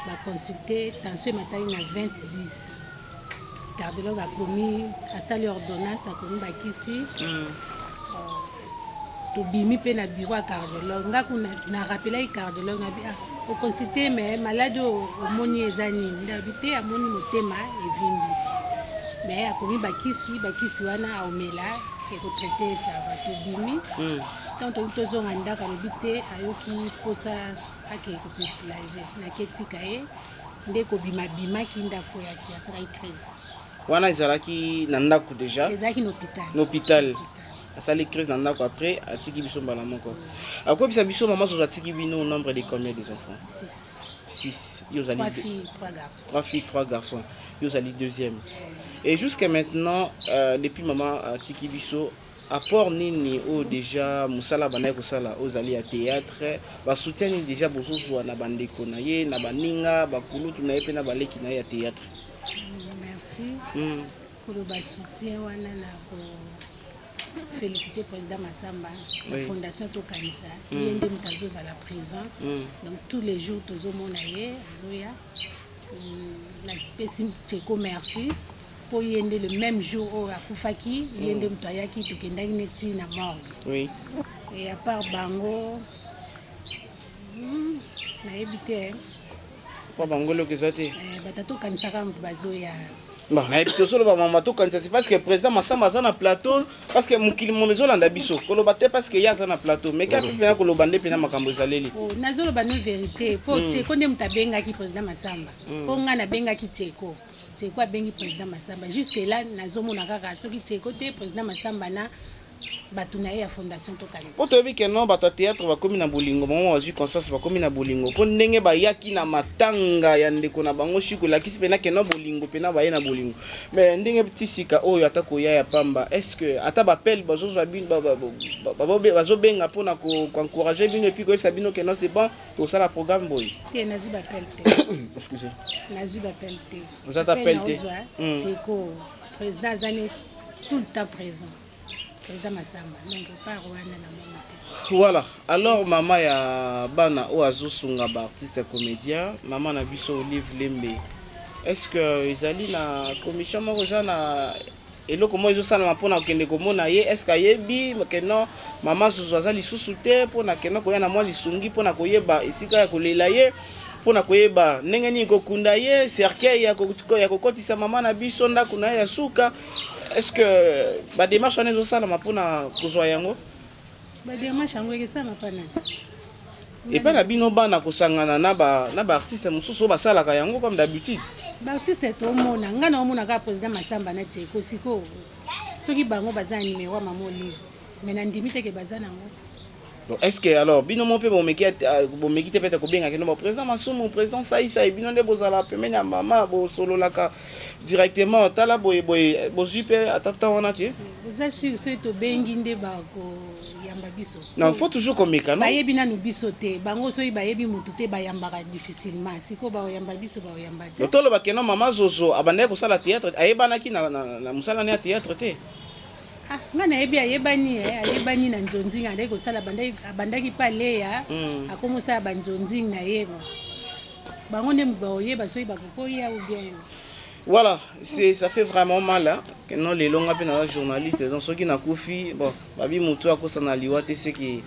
baconsulte tension emataki na 20 10. Cardiologue akomi, asali ordonnance, akomi bakisi. Tobimi mpe na bureau ya cardiologue. Nga kuna na rappelaki cardiologue na bi ah oconsulte mais malade oyo omoni eza nini? Nde alobi te, amoni motema evimbi. Mais akomi bakisi, bakisi wana aomela ekotraite ça va. Tobimi. Ntango toki tozonga ndako alobi te ayoki mposa akende kose soulager. Nake tika ye nde kobima bimaki nde akweyaki asalaki crise. Wana ezalaki na ndako déjà? Ezalaki na hôpital. Na hôpital. Asali crise na ndako après atiki biso mbala moko. Akoyebisa biso mama Zozo atiki bino nombre de combien des enfants? 6. 6. Yo ozali 3 filles, 3 garçons. 3 filles, 3 garçons. Yo ozali deuxième. Et jusqu'à maintenant, depuis mama atiki biso, apport nini oyo déjà mosala abandaki kosala oyo ezali ya théâtre, ba soutien nini déjà bozozwa na bandeko na ye, na baninga, bakulutu na ye mpe na baleki na ye ya théâtre? Merci. Koloba soutien wana na ko féliciter président Massamba na fondation Tokanisa. Ye nde moto azozala présent. Donc tous les jours tozomona ye azoya. Napesi Tcheko merci po ye nde le même jour oyo akufaki, ye nde moto ayaki, tokendaki neti na morgue. Et à part bango, nayebi te. Po bango eloko eza te. Bato tokanisaka moto bazoya. Bon, nayebi te ozoloba mama tokanisa, c'est parce que président Massamba aza na plateau, parce que mokili momo ezolanda biso. Koloba te parce que ye aza na plateau, mais kaka mpena koloba nde mpena makambo ezaleli. Oh, nazoloba no vérité po Tcheko nde moto abengaki président Massamba. Po nga nabengaki Tcheko. Tcheko abengi président Massamba. Jusque là nazomona kaka soki Tcheko te, président Massamba na bato na ye ya fondation Tokanisa. Po toyebi ke non, bato ya théâtre bakomi na bolingo, bango bazwi conscience, bakomi na bolingo mpo ndenge bayaki na matanga ya ndeko na bango Shiko elakisi mpena ke non, bolingo mpena baye na bolingo. Mais ndenge ti sika oyo ata koya ya pamba, est ce que ata bapele bazozwa bino, bazobenga mpona koencourage bino et puis koyebisa bino ke non, c'est bon, tosala programme boye? Te, nazwi bapele te. Excusez. Nazwi bapele te. Oza ata pele te? Tcheko président aza ne tout le temps présent, président Massamba, donc part wana na moni te. Voilà. Alors mama ya bana oyo azosunga ba artiste comédien, mama na biso Olive Lembe, est-ce que ezali na commission moko, eza na eloko moko ezosalama mpona kokende komona ye? Est ce que ayebi ke non, mama Zozo aza lisusu te, mpona kende koya na mwa lisungi mpona koyeba esika ya kolela ye, mpona koyeba ndenge nini kokunda ye, cercueil ya kokotisa mama na biso ndako na ye ya suka? Est ce que badémarche wana ezosalama mpona kozwa yango? Badémarche yango ekesama mpa nani? Epai na bino bana, kosangana na baartiste mosusu oyo basalaka yango comme d'habitude. Baartiste tomona, ngai naomona kaka président Masamba na Tcheko. Sikoyo soki bango baza na numéro ya mama Olive, mais nandimi te ke baza nango. Donc est ce que alors bino mo mpe bomeki te pete kobengaki no baprésident Masumu, président Saisai, bino nde bozala pembeni ya mama, bosololaka directement, tala boye boye, bozwi mpe ata temps wana te? Oza sur soki tobengi nde bakoyamba biso? Non, faut toujours komeka, non? Bayebi nanu biso te. Bango soki bayebi motu te, bayambaka difficilement. Sikoyo bakoyamba biso, bakoyamba te. Toloba ke non, mama Zozo abandaki kosala théâtre, ayebanaki na mosala ne ya théâtre te? Ah, nga nayebi ayebani, ayebani na nzonzingi andaki kosala, abandaki mpe aleya. Akomi osala banzonzingi na ye. Bon, bango nde bakoyeba soki bakokoya ou bien. Voilà, c'est ça fait vraiment mal, hein, que non, lelo nga mpe naza journaliste, donc soki nakufi, bon, babi motu akosana liwa te, seki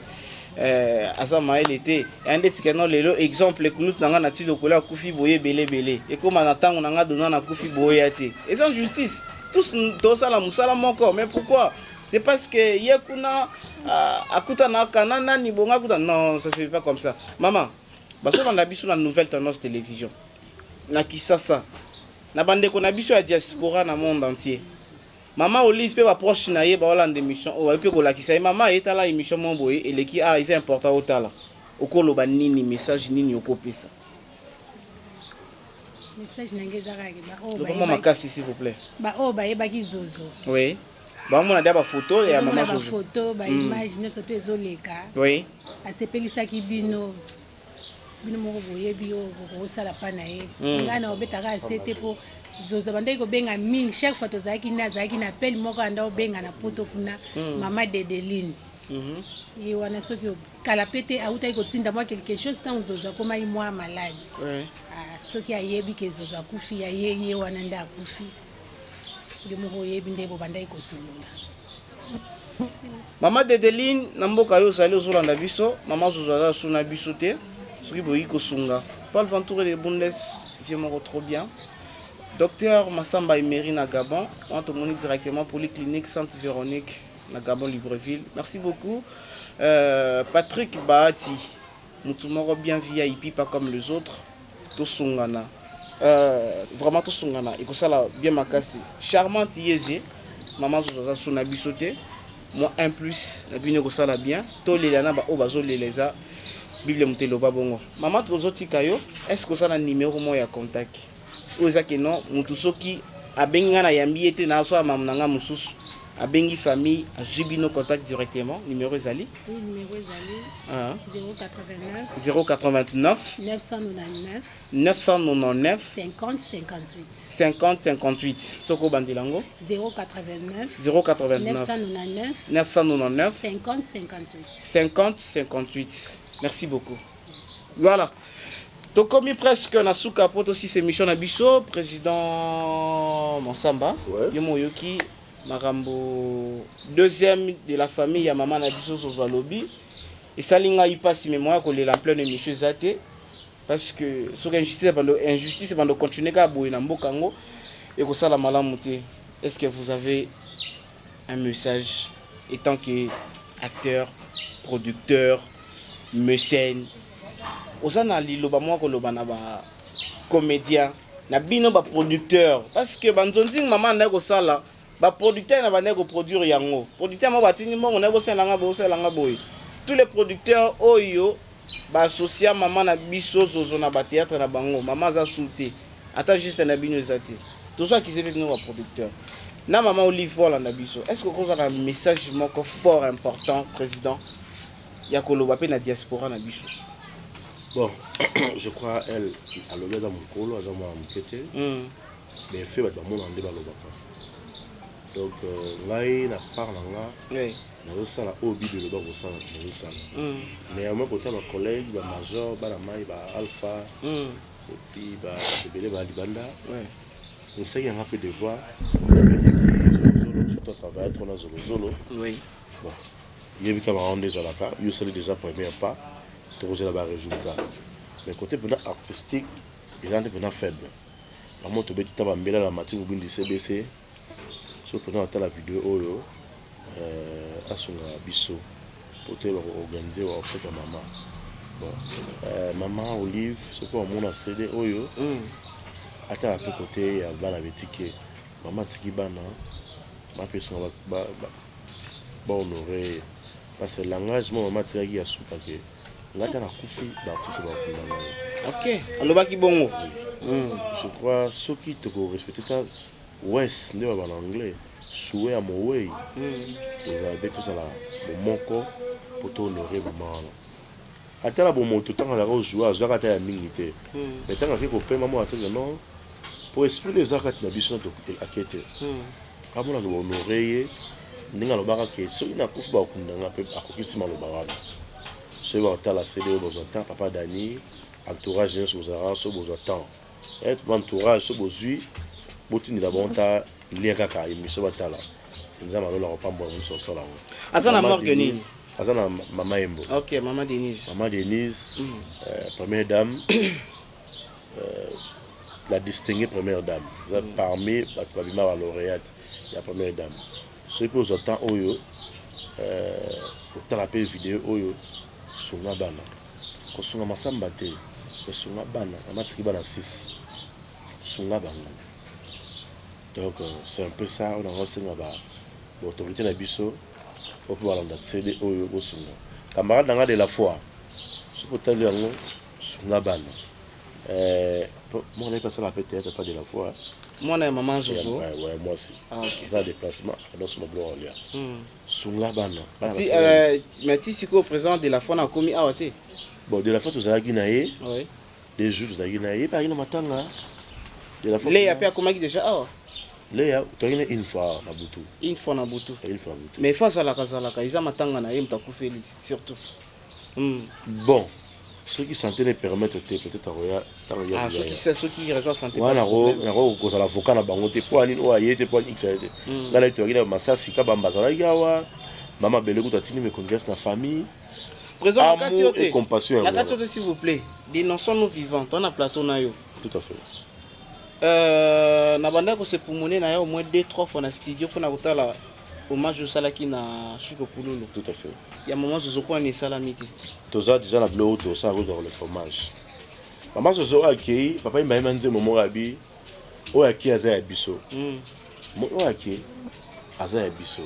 aza mayele te. Ya ndeti ke non, lelo exemple kulutu na nga na ti lokola akufi boye ebele ebele, ekóma na ntango na nga dona nakufi boya te, eza injustice. Tous tosala mosala moko, mais pourquoi? C'est parce que ye kuna akutanaka na nani bongo akuta. Non, ça se fait pas comme ça. Mama, bazolanda biso na Nouvelle Tendance Télévision na Kisasa, na bandeko na biso ya diaspora na monde entier. Mama Olive mpe baproche na ye baolanda émission oyo, bayebi mpe kolakisa ye mama ye, tala émission moko boye eleki, ah, eza important, otala. Okoloba nini? Message nini okopesa? Message na ngai eza kaka baoyo Lobama makasi, s'il vous plaît. Baoyo bayebaki Zozo. Oui. Bamona dia bafoto ya mama Zozo. Bafoto, baimage nyonso to ezoleka. Asepelisaki bino, bino moko boyebi oyo bokosala mpa na ye. Ngai na obetaka ase te, mpo Zozo bandaki kobenga mingi. Chaque fois tozalaki nde azalaki na appel moko, anda obenga na poto kuna. Mama Dedeline ye wana, soki kala pe te autaki kotinda mwa quelque chose ntango Zozo akomaki mwa malade. Ah, soki ayebi ke Zozo akufi, ya ye ye wana nde akufi. Yo moko oyebi nde bobandaki kosolola. Mama Dedeline, na mboka yo ozali, ozolanda biso, mama Zozo aza su na biso te. Soki boyi kosunga Paul Ventour de Bundes, vie moko trop bien. Docteur Massamba Emery na Gabon wana, tomoni directement polyclinique Sainte Véronique na Gabon Libreville, merci beaucoup. Patrick Bahati, mutu moko bien, VIP, pas comme les autres. Tosungana, vraiment tosungana, ekosala bien makasi. Charmante Yeze, mama Zozo aza su na biso te, mwa 1 plus na bino ekosala bien. Tolela na baoyo bazolela, eza Bible moto eloba bongo. Mama, tozotika yo. Est ce que oza na numéro moko ya contact oyo eza ke non, motu soki abengi ngai, nayambi ye te, nasola mamu na ngai mosusu, abengi famille, azwi bino contact directement, numéro ezali? Oui, numéro ezali. Ah. 089 089 999 999 50 58. 50 58. Soki obandela yango? 089 089 999 999 50 58. 50 58. Merci beaucoup. Voilà, tokomi presque na suka po tosisa émission na biso. Président Monsamba, yo mo oyoki makambo deuxième de la famille ya mama na biso Zozo alobi. Esali ngai mpasi, mais moya kolela en pleine émission eza te, parce que soki injustice ebando, injustice ebando continue kaka boye na mboka yango, ekosala malamu te. Est ce que vous avez un message étant que acteur, producteur, mécène? Oza na liloba moko koloba na bacomédien na bino, baproducteur? Parce que banzonzingi mama andaki kosala, baproducteur na bandaki koproduire yango, producteur moko batindi mbongo naye, bosalelanga boye, bosalelanga boye. Tous les producteurs oyo baassocia mama na biso Zozo na bathéâtre na bango, mama aza su te, ata juste na bino eza te. Tozo accuser mpe bino baproducteur na mama Olive mpo alanda biso. Est ce que okozala na message moko fort important, président, ya koloba mpe na diaspora na biso? Bon, je crois elle alobi, aza mokolo, aza mwana moke te. Mais fait, bato bamona nde balobaka. Donc ngai na part na nga, nazosala oyo Bible eloba kosala, nazosala. Mais yango kota bacollègue, bamajor, bana mai, baalpha, et puis bato ebele baya libanda, esaki yanga mpe devoir zolozolo, surtout atravaille trop na zolozolo. Bon, yebi kaka bango nde ezalaka. Yo osali déjà premier pas, tokozela barésultat. Mais côté mpena artistique eza nde mpena faible. Yango tobeti ta bambela na Mati Mobindi CBC. So mpena atala video oyo, asunga biso po toyeba koorganiser baobsèques ya mama. Bon, mama Olive, soki omona CD oyo, atala mpe kote ya bana betike. Mama atiki bana, bapesanga bahonore ye, parce que langage mo mama atikaki ya suka ke ngai ata nakufi, baartiste bakunda ngai. Ok, alobaki bongo. Je crois soki tokorespecte ta wes nde baba na anglais souhait ya mowei, ezala mpe tozala bomoko mpo tohonore mama wana. Ata na bomoto, ntango azalaka kozwa, azwaka ata ya mingi te, mais ntango ake kopema mo, ateke non, po esprit nde eza kati na biso, ake te, amonaka bahonore ye ndenge alobaka ke soki nakufi bakokunda nga. Mpe akokisi maloba wana. Soki bakotala CD oyo, bozwa temps. Papa Dani, entourage nyonso bozalaka, soki bozwa temps, entourage, so bozwi, botindela bango ta lien kaka émission, batala. Nzambe alola kopambola nyonso osala yango. Aza na morgue nini? Aza na Mama Yembo. Ok, mama Denise. Mama Denise, première dame, la distinguée première dame. Eza parmi bato babima balauréate ya première dame. Soki mpe ozwa temps oyo, otala mpe video oyo, sunga bana. Kosunga masamba te, esunga bana. Mama atiki bana 6, sunga bango. Donc c'est un peu ça oyo nanga osenga baautorité na biso oyo mpe balanda CD oyo, bosunga camarade nanga de la foi. Soki otali yango, sunga bana. Mwana ye mpe asala mpe théâtre, pas de la foi. Mwana ya mama Zozo. Ya mwasi. Ah, ok. Aza na déplacement, adosomba biloko ya kolia. Sunga bana. Bana Ti, basala mais ti sikoyo président de la foi na akomi awa te. Bon, de la foi tozalaki na ye. Oui. Des jours tozalaki na ye, ye na matanga. De la foi. Leya pe akomaki déjà awa. Leya tozalaki na une fois na butu. Une fois na butu. Une fois na butu. Mais faut azalaka zalaka eza matanga na ye moto akufeli surtout. Bon, soki santé ne permettre te, peut-être akoya ntango ya Ah, koya. soki raison ya santé. Wana pas de problème. Nako kozala avocat na bango te mpo anini oyo aye te, mpo ani x aye te. Ngai nayebi tozalaki na masasi kabamba azalaki awa, mama bele kutu atindi mes condoléances na famille. Président, na kati yo Amour et te. compassion Na yango kati yo wana. te, s'il vous plaît. Dénonçons-nous vivants. Toi na plateau na yo. Tout à fait. Na bandaki kose pumone na ye au moins deux trois fois na studio mpona kotala hommage osalaki na Shuko Pululu. Tout à fait. Ya mama Zozo mpo wana esalami te. Toza déjà na biloko tosala kozwa koleka hommage mama Zozo oyo akei. Papa yimba yemba nzembo moko abi oyo akei aza ya biso. Oyo akei aza ya biso.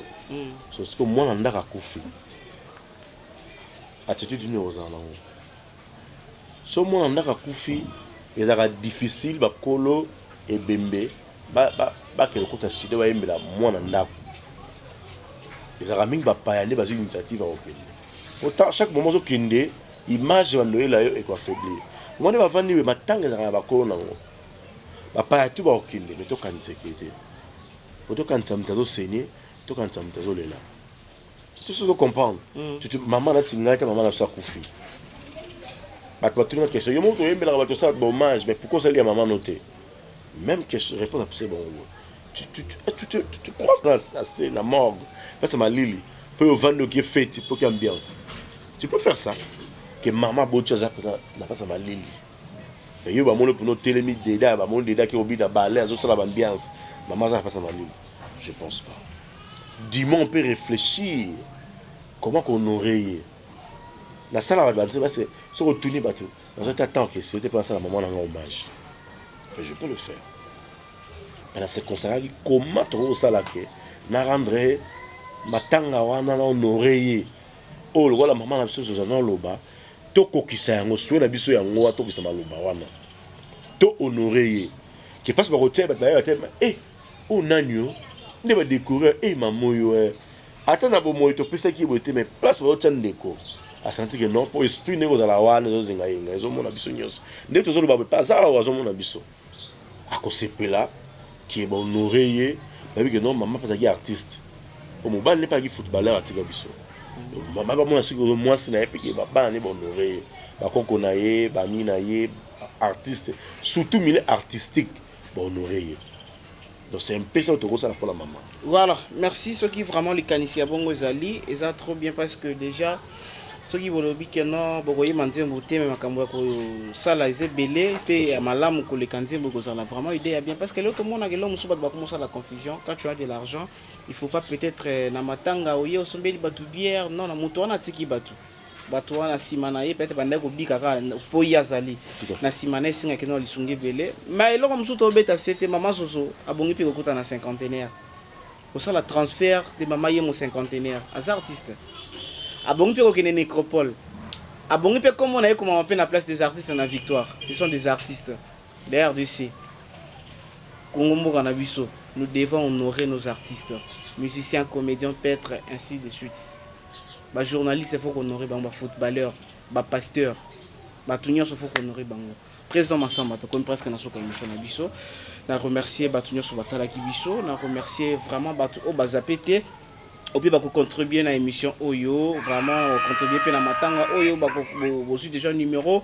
So sikoyo mwana ndako akufi, attitude nini okozala nango? So mwana ndako akufi, ezalaka difficile bakolo ebembe bakende kota studio bayembela mwana ndako. Ezalaka mingi bapaya nde bazwi initiative ya kokende. Autant chaque moment ozokende, image bandoyela yo ekoaffaiblir. Mwana bavandi we matanga ezalaka na bakolo nango, bapaya tu bakokende. Me tokanisa eke te, po tokanisa moto azosenye, tokanisa moto azolela. Tout ce comprendre. Mama nati ngai te, mama na biso akufi, bato batuninga question: yo moko toyembelaka bato, osala bahommage, mais pourquoi osali ya mama no te? Même question, réponse apesa bango: tu crois na ase na morgue, place ya malili, mpo yo ovandi okie feti mpo ki ambiance, tu peux faire ça que mama aboti aza mpena na place ya malili? Mais yo bamoni mpona otelemi deda, bamoni deda ke obina bale, azosala baambiance, mama aza na place ya malili. Je pense pas. Dis-moi, on peut réfléchir comment kohonorer ye. Nasala bato banzembo parce soki otuni bato, nazwa te temps question te mpo nasala mama nanga hommage, mais je peux le faire. Mais na circonstance, comment tokokosala ke na rendre matanga wana, na honorer ye oyo lokola mama na biso tozala na oloba, tokokisa yango souhait na biso yango wana, tokokisa maloba wana, to honorer ye ke mpasi bakotia bato na ye bate e oyo nani yo nde badécouvrir e mama oyo ata na bomoi topesaki ye boye te. Mais place bazotia ndeko asanti ke non, mpo esprit ndenge kozala wana ezozenga yenga, ezomona biso nyonso nde tozoloba boye, mpe aza awa azomona biso, akosepela ke bahonorer ye. Bayebi ke non, mama mpe azalaki artiste, po mobali nde mpe azalaki footballeur, atika biso. Mama bamona soki mwasi na ye mpe ke babana nde bahonorer ye, bakoko na ye, bami na ye artiste, surtout milieu artistique, bahonorer ye. Donc c'est un peu ça tokosala mpona mama. Voilà, merci. Soki vraiment likanisi ya bongo ezali, eza trop bien, parce que déjà soki bolobi ke non, bokoyeba nzembo te, me makambo ya kosala eza ebele mpe ya malamu koleka nzembo, ekozala vraiment idée ya bien. Parce que lelo tomonaka eloko mosusu, bato bakomosala confusion. Quand tu as de l'argent, il faut pas peut-être na matanga oye osombeli bato bière. Non, na moto wana atiki bato, bato wana nsima na ye peut-être bandaki kobika kaka mpo ye azali na nsima na esengaki no lisungi ebele. Mais eloko mosusu tobeta se te, mama Zozo abongi mpe kokuta na cinquantenaire, kosala transfert de mama ye mo cinquantenaire, aza artiste, abongi mpe kokende nécropole, abongi mpe komona ye komama mpe na place des artistes na Victoire. Ce sont des artistes de RDC, Congo mboka na biso. Nous devons honorer nos artistes, musiciens, comédiens, peintres, ainsi de suite, bajournaliste, il faut kohonorer bango, bafootballeur, bapasteur, bato nyonso faut kohonorer bango. Président Masamba, tokomi presque na suka émission na biso. Na remercier bato nyonso batalaki biso, na remercier vraiment bato oyo bazape te opi bakocontribue na émission oyo, vraiment contribue mpe na matanga oyo. Bozwi déjà numéro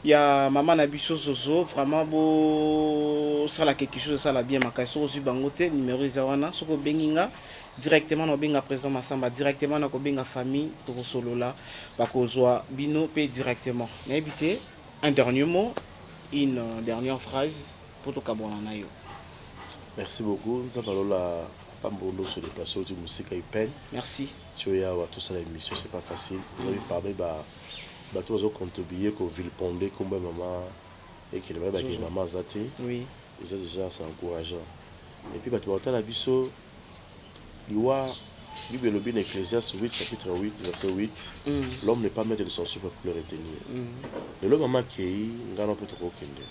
ya mama na biso Zozo, vraiment bosala quelque chose, osala bien makasi. Soki ozwi bango te, numéro eza wana. Soki obengi nga directement, na kobenga président Masamba directement, na kobenga famille, tokosolola, bakozwa bino mpe directement. Nayebi te, un dernier mot, une dernière phrase mpo tokabwana na yo. Merci beaucoup. Nzambe alola pambondo se déplacer oti mosika ipene. Merci. Ti oyo awa tosala émission, c'est pas facile. Ozabi parmi bato bazocontribue kovilipender kombo ya mama ekele, bayebaki mama aza te. Eza déjà, c'est encourageant. Et puis bato bakotala biso, liwa, Bible elobi na Ecclésiaste 8, chapitre 8, verset 8: "L'homme n'est pas maître de son souffle pour le retenir." Lelo mama akei, ngai na mpe tokokende.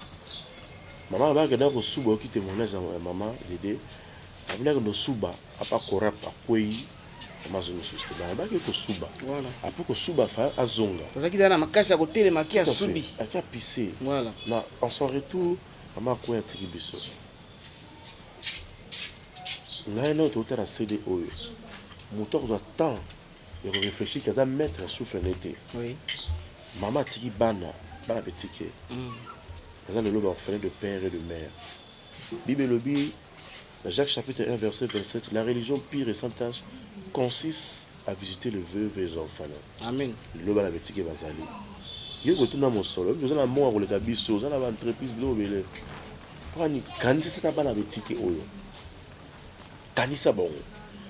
Mama alobaki akendaki kosuba oyoki temoignage ya mama Dede abandi akende kosuba apa korap akweyi mama azongi lisusu te mais alobaki kosuba après kosuba fa azonga Azalaki deja na makasi ya kotelema ake asubi. Ake a pisse na en son retour mama akweyi atiki biso. Ngai nayo totala CD oyo mutu akozwa temps ya ko reflechir que aza maitre ya souffle naye te. Mama atiki bana, bana betike. Baza lelo ba orphelins de père et de mère. Bible elobi na Jacques chapitre 1 verset 27 la religion pure et sans tache consiste à visiter les veuves et les orphelins. Amen. Lelo bana betike bazali. Yo kotuna mosolo, oza na mbongo ya koleka biso, oza na ba entreprise biloko ebele. Pona kanisa ata bana betike oyo. Kanisa bango.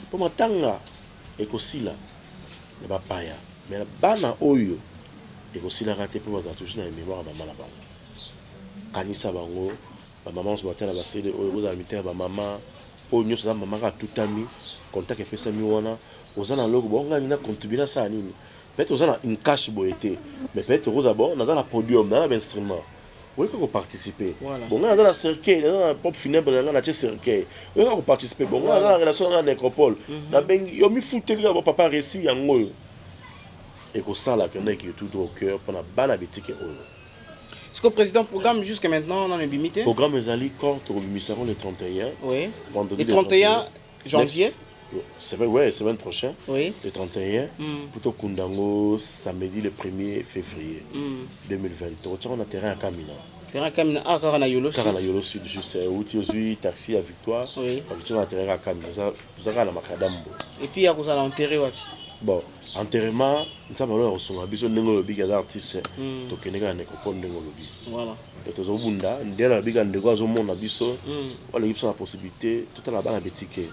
Po matanga ekosila na bapaya mais bana oyo ekosilaka te po bazala toujours na memoire ya mama na bango. Kanisa bango, ba mama nionso batala ba CD oyo bozala mitema ya ba mama oyo nionso aza mama kaka atutami contact epesami wana oza na loko bon ngai na contribuer nasala nini peut-etre oza na une cash boye te mais peut-etre okozala bon naza na podium naza na ba instruments oye kaka ko participer bon ngai naza na cercueil naza na pompe funèbre na ngai natie cercueil oye kaka ko participer bon ngai naza na relation na ngai na necropole nabengi yo mifuteli kaka bon papa réussi yango oyo ekosala que na ekeke tout droit au cœur pona bana bitike oyo. Siko président programme jusque maintenant nanu ebimi te? Programme ezali corps tokobimisa yango le 31. Oui. Vendredi le 31 janvier. Semaine, ouais, semaine prochaine. Oui. Le 31. Pour tokunda yango samedi le 1er février 2020. Tokotia yango na terrain ya Kamina. Terrain ya Kamina ah kaka na Yolo Sud. Kaka na Yolo Sud juste outi ozui taxi ya Victoire. Oui. Bakotia na terrain ya Kamina. Oza kaka na macadam boye. Et puis akozala enterré wapi? Bon, enterrement Nzambe alola kosunga biso ndenge olobi ke aza artiste tokende kaka necropole ndenge olobi. Voilà. Donc tozo bunda nde nalobi kaka ndeko azo mona biso aleki biso na possibilité totala bana bitike.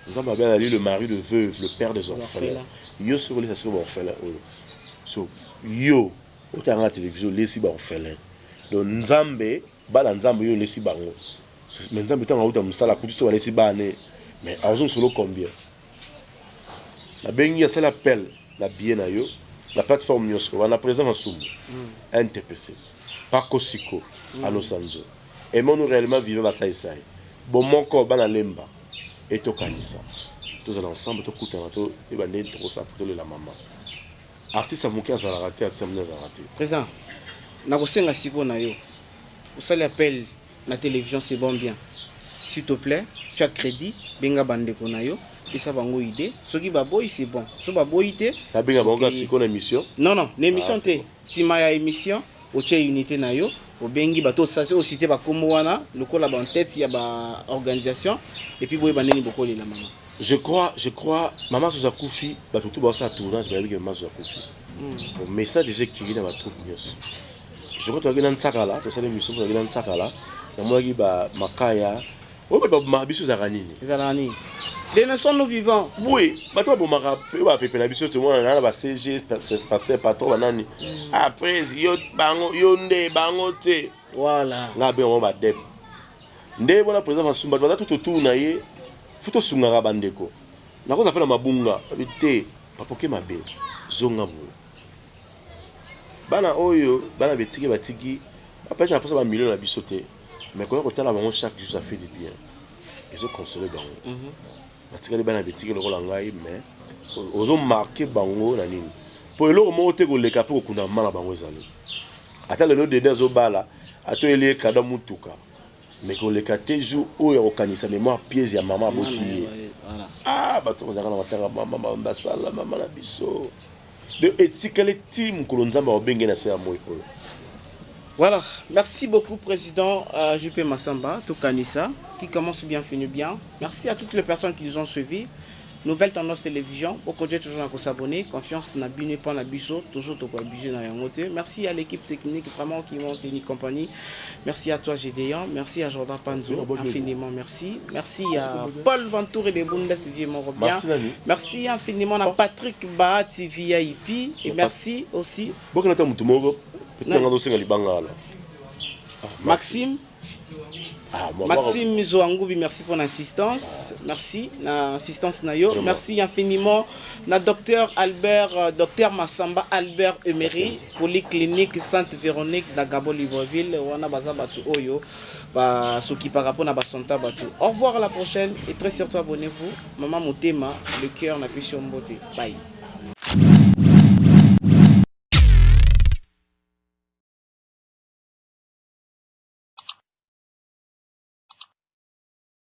Nzambe abi azali le mari de veuve, le père des orphelins. Yo soki olesa sikoyo ba orphelins oyo. So yo otala nga na television olesi ba orphelins. Donc Nzambe bana Nzambe yo olesi bango. Mais Nzambe tango auta musala akuti so balesi bana ne mais azongisela yo combien? Nabengi asali appel na billet na yo na plateforme nionso wana president Masumu NTPC Pakosiko Anosanzo aimons nous réellement vivant ba sai sai bomoko bana lemba et tokanisa tozala ensemble tokutana toyeba ndenge tokosala po tolela mama artiste ya moke azalaka te artiste ya monene azalaka te. President nakosenga sikoyo na yo osali appel na television c'est bon bien s'il te plait tia credit benga ba ndeko na yo pesa bango idee soki ba boyi c'est bon soki ba boyi te Na benga bango kaka sikoyo na emission? Non non na emission te sima ya emission otie unite na yo obengi bato o cite ba kombo wana lokola ba en tete ya ba organisation et puis boyeba ndenge bokolela mama. Je crois je crois mama zozo akufi batu tout baosala tournage bayebi ke mama zozo akufi bon message dejà ekei na ba troupe nioso Je crois tozalaki na Nsakala, tosali emission tozalaki na Nsakala, namonaki ba makaya. Oyo bato babomaka biso ezalaka nini? Ezalaka nini? Dénonçons nous vivants. Oui, bato babomaka pe ba pepe na biso tomona na ba CG, pasteur patron ba nani. Après yo bango yo nde bango te. Voilà. Nga benga bango ba dep. Nde wana président Masumba baza tout autour na ye, faut tosungaka ba ndeko. Nakoza pe na mabunga, te papa oke mabe, zonga boye. Bana oyo bana bitike batiki ba peut-être na posa ba millions na biso te mais koya kotala bango chaque jour ça fait du bien ezo consoler bango batikali bana bitike lokola ngai mais ozo marquer bango na nini po eloko moko te koleka pe kokunda mama na bango ezali ata lelo dede azobala ata oyeli ye cadeau ya mutuka mais koleka te jour oyo akokanisa memoire pieuse ya mama aboti ye ah bato bazalaka na matanga mama basala mama na biso Donc etikali ti mokolo Nzambe akobenge na se ya moi oyo. Voilà, merci beaucoup président euh, JP Massamba, Tokanisa, qui commence bien, finit bien. Merci à toutes les personnes qui nous ont suivis. Nouvelle Tendance Télévision, Okoje toujours à s'abonner, confiance na bino pas na biso, toujours toko abuser na yango te. Merci à l'équipe technique vraiment qui m'ont tenu compagnie. Merci à toi Gédéon, merci à Jordan Panzo, infiniment merci. Merci à Paul Ventour et de Bundes Vieux bien. Merci infiniment à Patrick Bahati VIP et merci aussi Bokena ta mutu moko, petit nanga tosenga libanga wana. Maxime. Ah, bon, Maxime Zoangubi, merci pour l'assistance. Merci, na assistance na yo. Vraiment. Merci infiniment na docteur Albert, docteur Massamba Albert Emery, polyclinique Sainte Véronique na Gabon Libreville, wana baza batu oyo ba s'occupera pour na ba santa batu. Au revoir à la prochaine et très surtout abonnez-vous. Maman Motema, le cœur na pisi mbote. Bye.